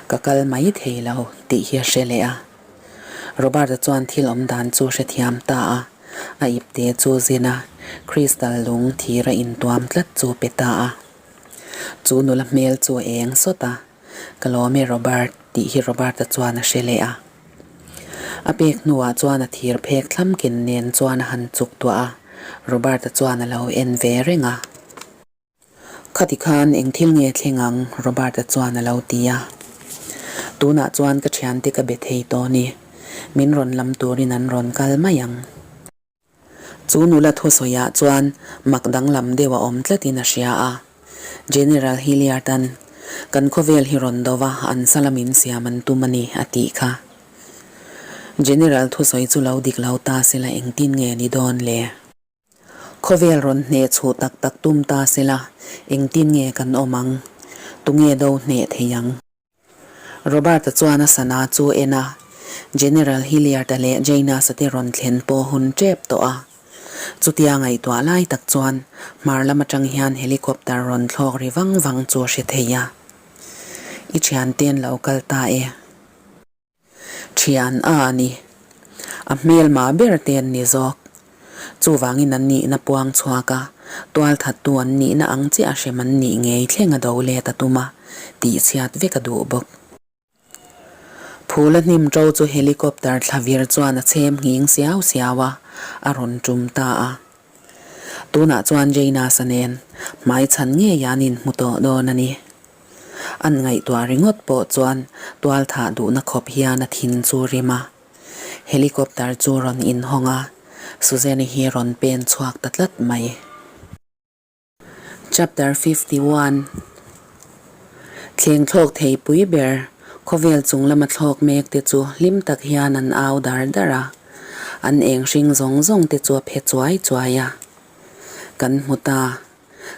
Ka kal mai thei lo tih hi a hre leh a. Robert-a chuan thil awm dan chu hrethiam ta a, a ipte chu zin a, crystal lung thir a intuam tlat chu pe ta a. Chu nula hmel chu a eng sawt a, Ka lawm e Robert tih hi Robert-a chuan a hre leh a. A pek hnuah chuan a thir phek thlam ken nen chuan a han chuk tuah a, Robert-a chuan a lo en ve reng a. Khati khan eng thil nge thleng ang? Robert-a chuan a lo ti a. Tunah chuan ka thiante ka be thei tawh ni. Min rawn lam turin an rawn kal mai ang. Chu nula thusawiah chuan mak danglam deuh a awm tlatin a hria a. General Hilliard-a'n, Kan khawvel hi rawn do va, an sala min siam an tum a ni, a tih kha. General thusawi chu lo dik lo ta sela engtin nge ni dawn le? Khawvel rawn hneh chhuh tak tak tum ta sela, engtin nge kan awm ang? Tunge do hneh thei ang? Robert-a chuan a sana chu en a, General Hilliard-a leh Janus-a te rawn thlen pawh hun tep tawh a. Chutia ngaihtuah lai tak chuan hmar lam atang hian helicopter rawn thlawk ri vang vang chu a hre thei a. I thiante'n lo kal ta e. Thian a a ni. A hmelma ber te an ni zawk. Chuvangin an nihna puang chhuak a, tualthattu an nihna ang chiah a hrem an nih ngei thleng a do let a tum a, tihchhiat vek a duh bawk. Phula hnim ṭo chu helicopter thla vir chuan a chhem nghing siau siau a, a rawn ṭum ta a. Tunah chuan Jainasa nen hmaichhan ngei an inhmu tawh dawn a ni. An ngaihtuah ringawt pawh chuan tual thah duhna khawp hian a thin chu rim a. Helicopter chu rawn inhawng a, Suzanne-i hi rawn pen chhuak ta tlat mai. Chapter 51 Thleng thlawk thei pui ber, khawvel chung lama thlawk mek te chu hlim tak hian an au dar dar a, an eng hring zawng zawng te chu a phe chuai chuai a. Kan hmu ta,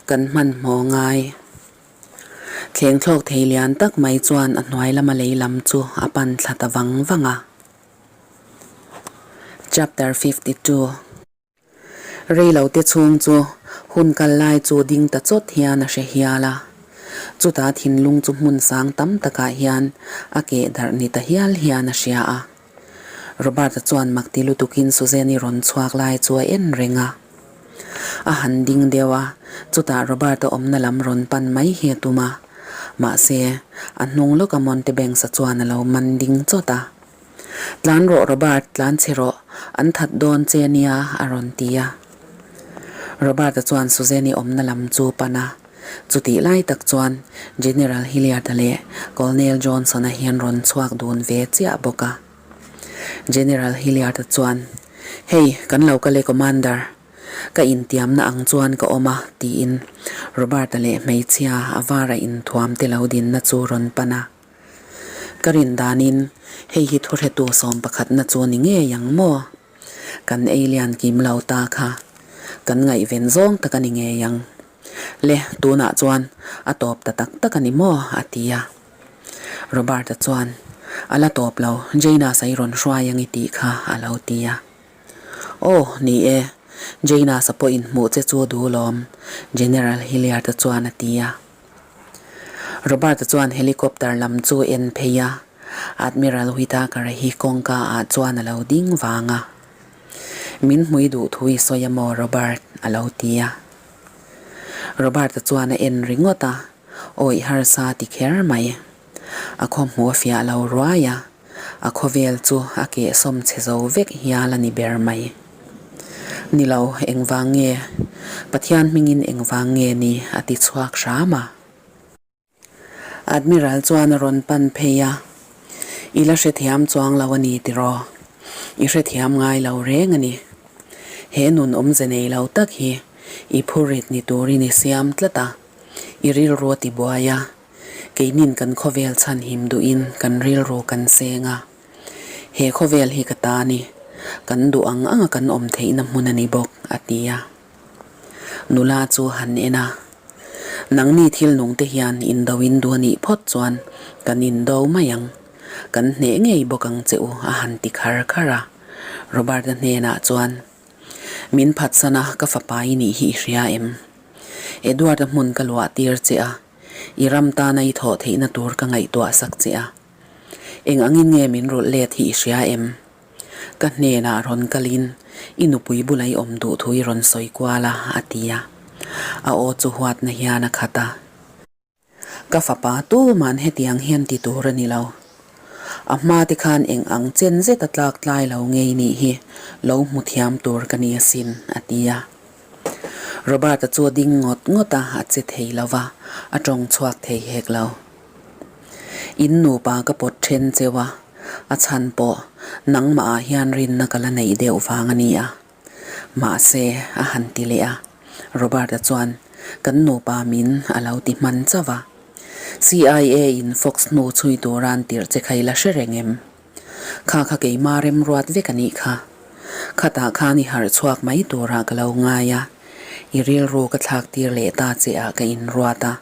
kan hmanhmawh ngai. Thleng thlawk thei lian tak mai chuan a hnuai lama lei lam chu a pan thla ta vang vang a. Chapter 52 Reilo te chhung chu hun kal lai chu ding ta chawt hian a hre hial a. Chutah thinlung chu hmun sang tam takah hian a keh darh ni ta hial hian a hria a. Robert-a chuan makti lutukin Suzanne-i rawn chhuak lai chu a en reng a. A han ding deuh a, chutah Robert-a awmna lam rawn pan mai hi a tum a. Mahse, a hnung lawka Montebanks-a chuan a lo man ding chawt a. Tlan rawh Robert, tlan chhe rawh, an that dawn che nia, a rawn ti a. Robert-a chuan Suzanne-i awmna lam chu pan a. Chutih lai tak chuan General Hilliard-a leh Colonel Johnson-a hian rawn chhuak dun ve chiah bawk a. General Hilliard-a chuan, Hei, kan lo kal e Commander. Ka intiamna ang chuan ka awm a, tiin Robert-a leh hmeichhia a vara inthuam te lo dinna chu rawn pan a. Ka rin danin hei hi thuhretu sawm pakhatna chu ni ngei ang maw? Kan ei lian kim lo ta kha kan ngaihven zawng tak a ni ngei ang. Le, tunah chuan a tawp ta tak tak a ni maw? a ti a. Robert-a chuan, A la tawp lo, Jaina-sa i rawn hruai ang i tih kha, a lo ti a. Aw, ni e, Jaina-sa pawhin hmuh che chu duh lawm, General Hilliard-a chuan a ti a. Robert-a chuan helicopter lam chu en phei a, Admiral Whitaker-a hi kawngka ah chuan a lo ding vang a. Min hmui duh thu i sawi a maw, Robert? a lo ti a. Robert-a chuan a en ringawt a, awih harsa ti kher mai. A khawhmuh a fiah lo ruai a, a khawvel chu a kehsawm chhe zo vek hial a ni ber mai. Ni lo, engvang nge? Pathian hmingin engvang nge ni? a ti chhuak hram a. Admiral chuan a rawn pan phei a, I la hrethiam chuang lo a ni tiraw? I hrethiam ngai lo reng a ni. He nun awmze nei lo tak hi i phurit ni turin i siam tlat a, i rilru a tibuai a, keinin kan khawvel chhanhim duhin kan rilru kan seng a. He khawvel hi ka ta a ni, kan duh ang anga kan awm theihna hmun a ni bawk, a ti a. Nula chu han en a, Nangni thil nung te hian indo in duh a nih phawt chuan kan indo mai ang, kan hneh ngei bawk ang che u, a han ti khar khar a. Robert-a hnenah chuan, Min phatsan a, ka fapa i nih hi i hria em? Edward-a hmun ka luah tir che a, i ram tana i thawh theihna tur ka ngaihtuah sak che a. Eng angin nge min rulh let hi i hria em? Ka hnenah rawn kalin i nupui bula i awm duh thu i rawn sawi kual a, a ti a. A aw chu huatna hian a khat a. Ka fapa tuman hetiang hian ti tur a ni lo. A hma te khan eng ang chen zet a tlak tlai lo ngei nih hi lo hmu thiam tur ka ni asin, a ti a. Robert-a chu a ding ngawt ngawt a, a che thei lo va, a tawng chhuak thei hek lo. In nupa ka pawt then cheu a, a chhan pawh nangmah ah hian rinna ka la neih deuh vang a ni a. Mahse, a han ti leh a, Robert-a chuan kan nupa min a lo ti hman chauh a. CIA in Fox hnu chhui tura an tirh che kha i la hre reng em? Kha kha keima remruat vek a nih kha. Khatah khan i harh chhuak mai turah ka lo ngai a, i rilru ka thlak tir leh ta che ah ka inruat a.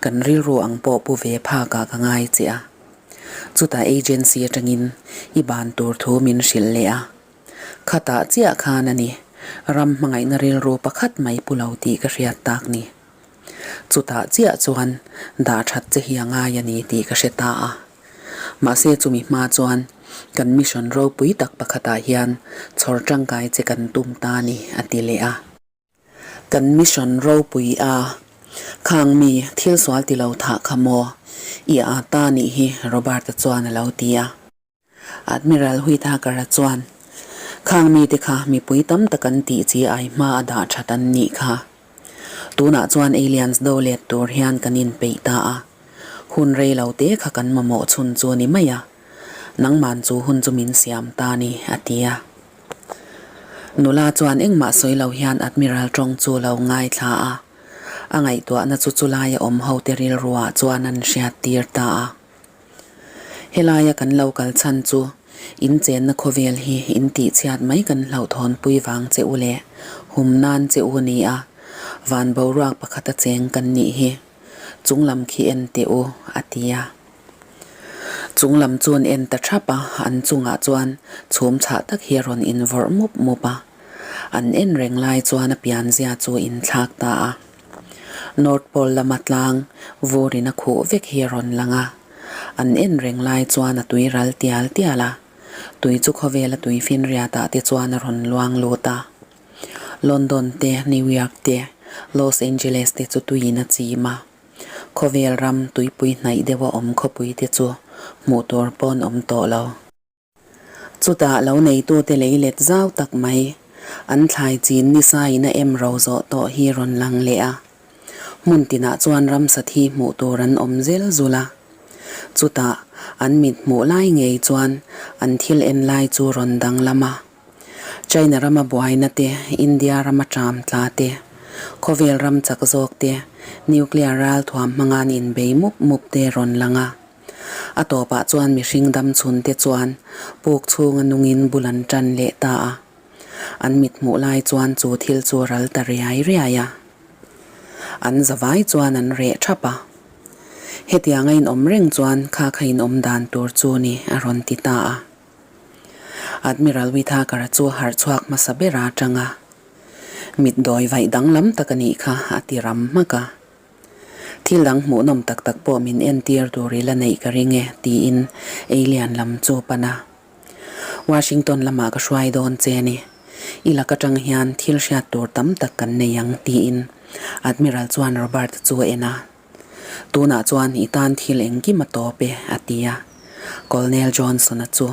Kan rilru ang pawh pu ve phakah ka ngai che a. Chutah agency atangin i ban tur thu min hrilh leh a. Khatah chiah khan a ni, ram hmangaihna rilru pakhat mai pu lo tih ka hriat tak ni. Chutah chiah chuan dah that che hi a ngai a ni tih ka hre ta a. Mahse chumi hma chuan kan mission ropui tak pakhatah hian chhawr tangkai che kan tum ta a ni, a ti leh a. Kan mission ropui a, khang mi thil sual ti lo thah kha maw? I a ta nih hi Robert-a chuan a lo ti a. Admiral Whitaker-a chuan, Khang mite kha mipui tam tak an tih chi ai hma a dah that an nih kha. Tunah chuan aliens do let tur hian kan inpeih ta a, hun rei lo te kha kan mamawh chhun chu a ni mai a, nangman chu hun chu min siam ta ni, a ti a. Nula chuan engmah sawi lo hian Admiral tawng chu lo ngaithla a, a ngaihtuahna chu chulaia awm hote rilruah chuan an hriat tir ta a. Helaia kan lo kal chhan chu in chenna khawvel hi in tihchhiat mai kan hlauhthawnpui vang che u leh hum nan che u ni a, van boruak pakhata cheng kan nih hi chunglam khi en teh u, a ti a. Chung lam chuan en ta thap a, an chungah chuan chhum chhah tak hi a rawn invawrh mup mup a. An en reng lai chuan a pianzia chu a inthlak ta a. North Pole lama tlang vurin a khuh vek hi a rawn lang a. An en reng lai chuan a tui ral tial tial a. Tui chu khawvela tui finriatah te chuan a rawn luang lut a. London te, New York te, Los Angeles te chu tuiin a chim a. Khawvel ram tuipui hnaih deuha awm khawpui te chu hmuh tur pawn awm tawh lo. Chutah lo neitute lei let zau tak mai, an thlai chin nisa in a em ro zawh tawh hi rawn lang leh a. Hmun tinah chuan ramsa thi hmuh tur an awm zel zul a. Chutah an mit hmuh lai ngei chuan an thil en lai chu rawn danglam a. China rama buaina te, India rama ṭam tla te, khawvel ram chak zawk te, nuclear ral thuam hmanga an inbei mup mup te rawn lang a. A tawpah chuan mihring dam chhun te chuan puk chhunga nungin bul an ṭan leh ta a. An mit hmuh lai chuan chu thil chu ral ta riai riai a. An zavai chuan an reh ṭhap a. Hetianga inawm reng chuan kha kha inawm dan tur chu ni a rawn ti ta a. Admiral Whitaker-a chu harh chhuak hmasa ber a tang a. Mit dawi vaih danglam tak a nih kha a ti ram hmak a. Thil dang hmuhnawm tak tak pawh min entir tur i la neih ka ring e tiin Alien lam chu pan a. Washington lamah ka hruai dawn che a ni. I lak atang hian thil hriat tur tam tak kan nei ang tiin Admiral chuan Robert-a chu a en a. Tunah chuan i tan thil engkim a tawp e, a ti a. Colonel Johnson-a chu,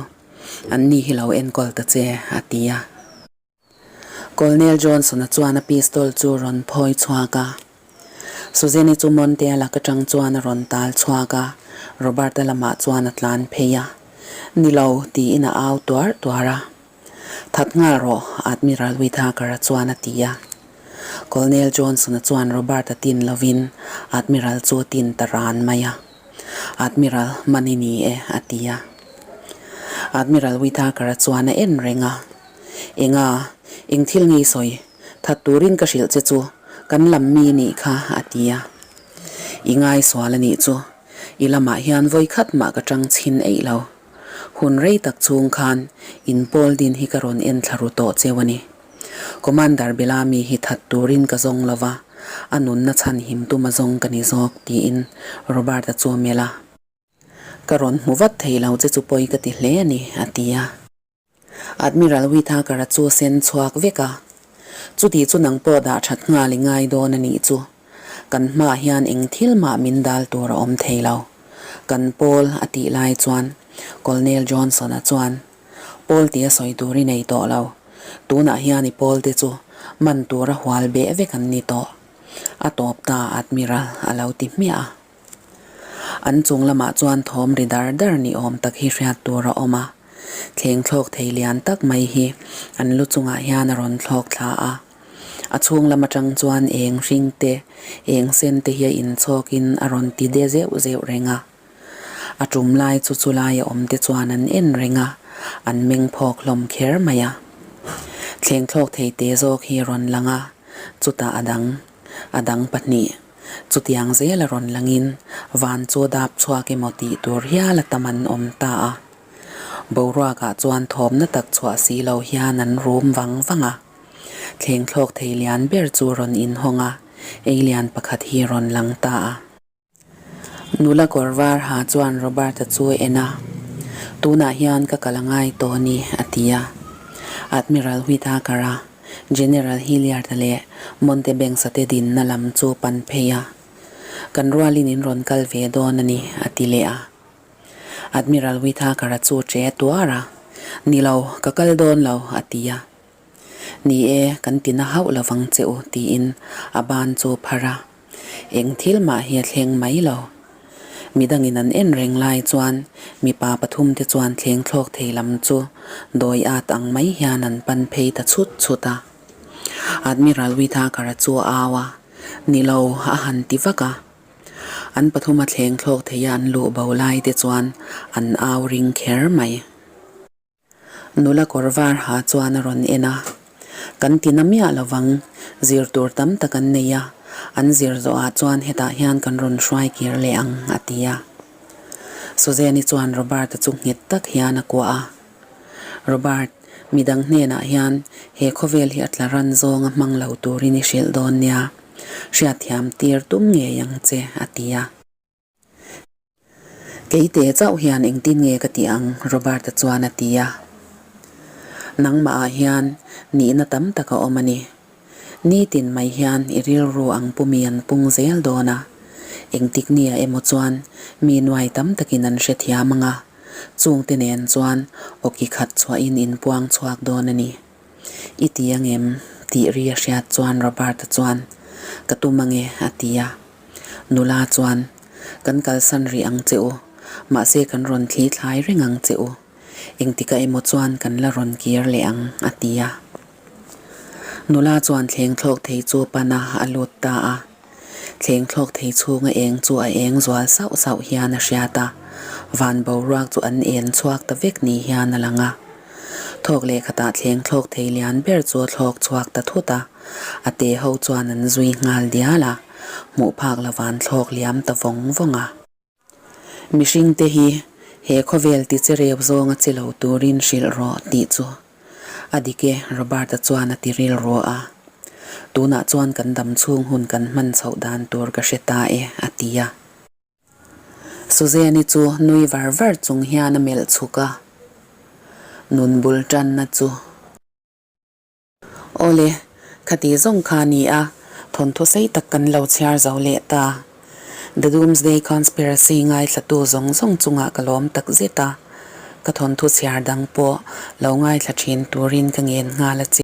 Anni hi lo enkawl ta che, a ti a. Colonel Johnson-a chuan a pistol chu rawn phawi chhuak a. Suzanne-i chu Monte-a lak atang chuan a rawn tal chhuak a, Robert-a lamah chuan a tlan phei a. Ni lo, tiin a au tuar tuar a. That nghal rawh, Admiral Whitaker-a chuan a ti a. Colonel Johnson-a chuan Robert-a tin lovin Admiral chu a tin ta ran mai a. Admiral, man i ni e, a ti a. Admiral Whitaker-a chuan a en reng a. Enga, eng thil ngei sawi, that turin ka hrilh che chu, kan lam mi nih kha, a ti a. I ngaisual a nih chu, i lamah hian vawikhat mah ka tang chhin eih lo. Hun rei tak chhung khan in pawl din hi ka rawn en thla ru tawh cheu a ni. Commander Bellamy hi that turin ka zawng lo va, a nunna chhan him tum a zawng ka ni zawk, tiin Robert-a chu a melh a. Ka rawn hmu vat thei lo che chu pawi ka ti hle a ni, a ti a. Admiral Whitaker-a chu a sen chhuak vek a, Chuti chu nang pawh dah that nghal i ngai dawn a nih chu. Kan hmaah hian eng thil mah min dal tur a awm thei lo. Kan pawl a tih lai chuan Colonel Johnson-a chuan, Pawl tia sawi tur i nei tawh lo. Tunah hian i pawl te chu man tura hual beh vek an ni tawh. A tawp ta Admiral a lo ti hmiah a. An chung lamah chuan thawm ri dar dar ni awm tak hi hriat tur a awm a. Thleng thlawk thei lian tak mai hi an lu chungah hian a rawn thlawk thla a. A chhung lam atang chuan eng hring te, eng sen te hi a inchhawkin a rawn ti de zeuh zeuh reng a. A tum lai chu chulai a awm te chuan an en reng a, an meng phawk hlawm kher mai a. Thleng thlawk thei te zawk hi a rawn lang a, chutah a dang, a dang pahnih. Chutiang zel a rawn langin van chu a dap chhuak emaw tih tur hial a tam an awm ta a. Boruakah chuan thawmna tak chhuah si lo hian an rum vang vang a. Thleng thlawk thei lian ber chu rawn inhawng a, ei lian pakhat hi rawn lang ta a. Nula kawr var ha chuan Robert-a chu a en a, Tunah hian ka kal a ngai tawh a ni, a ti a. Admiral Whitaker-a General Hilliard-a leh Montebanks-a te dinna lam chu pan phei a, Kan rualin in rawn kal ve dawn a ni, a ti leh a. Admiral Whitaker-a chu che tuar a, Ni lo, ka kal dawn lo, a ti a. Ni e, kan ti na hauh lovang che u, tiin a ban chu phar a. Eng thil mah hi a thleng mai lo. Midangin an en reng lai chuan mipa pathumte chuan thleng thlawk thei lam chu dawi at ang mai hian an pan phei ta chhut chhut a. Admiral Whitaker-a chu a au a, Ni lo, a han ti vak a. An pathuma thleng thlawk theia an luh bo lai te chuan an au ring kher mai. Nula kawr var ha chuan a rawn en a, Kan ti na miah lovang, zir tur tam tak an nei a, an zir zawhah chuan hetah hian kan rawn hruai kir leh ang, a ti a. Suzanne-i chuan Robert-a chu nghet tak hian a kuah a. Robert, midang hnenah hian he khawvel hi a tla ran zawnga hmang lo turin i hrilh dawn nia, hriatthiam tir tum ngei ang che, a ti a. Keite chauh hian engtin nge ka tih ang? Robert-a chuan a ti a. Nangmahah hian nihna tam tak a awm a ni. Nitin mai hian i rilru ang pumi an pung zel dawn a. Engtik nia emaw chuan mi nuai tam takin an hrethiam ang a, chungte nen chuan awki khat chhuahin inpuang chhuak dawn a ni. I ti ang em? tih ri a hriat chuan Robert-a chuan, Ka tum ang e, a ti a. Nula chuan, Kan kalsan rih ang che u, mahse kan rawn thli thlai reng ang che u. Engtikah emaw chuan kan la rawn kir leh ang, a ti a. Nula chuan thleng thlawk thei chu pan a, a lut ta a. Thleng thlawk thei chhunga eng chu a eng zual sauh sauh hian a hriat a, van boruak chu an en chhuak ta vek ni hian a lang a. Thawk leh khatah thleng thlawk thei lian ber chu a thlawk chhuak ta thut a, a te ho chuan an zui nghal dial a, hmuh phak lo van thlawk liam ta vawng vawng a. Mihringte hi he khawvel ti che reu zawnga che lo turin hrilh rawh tih chu a dik e, Robert-a chuan a ti rilru a. Tunah chuan kan dam chhung hun kan hman chhoh dan tur ka hre ta e, a ti a. Suzanne-i chu nui var var chung hian a melh chhuk a, Nun bul tanna chu. Awle, khati zawng kha a ni a, thawnthu sei tak kan lo chhiar zo leh ta. The Doomsday Conspiracy ngaithlatu zawng zawng chungah ka lawm tak zet a, ka thawnthu chhiar dang pawh lo ngaithla thin turin ka ngen nghal a che.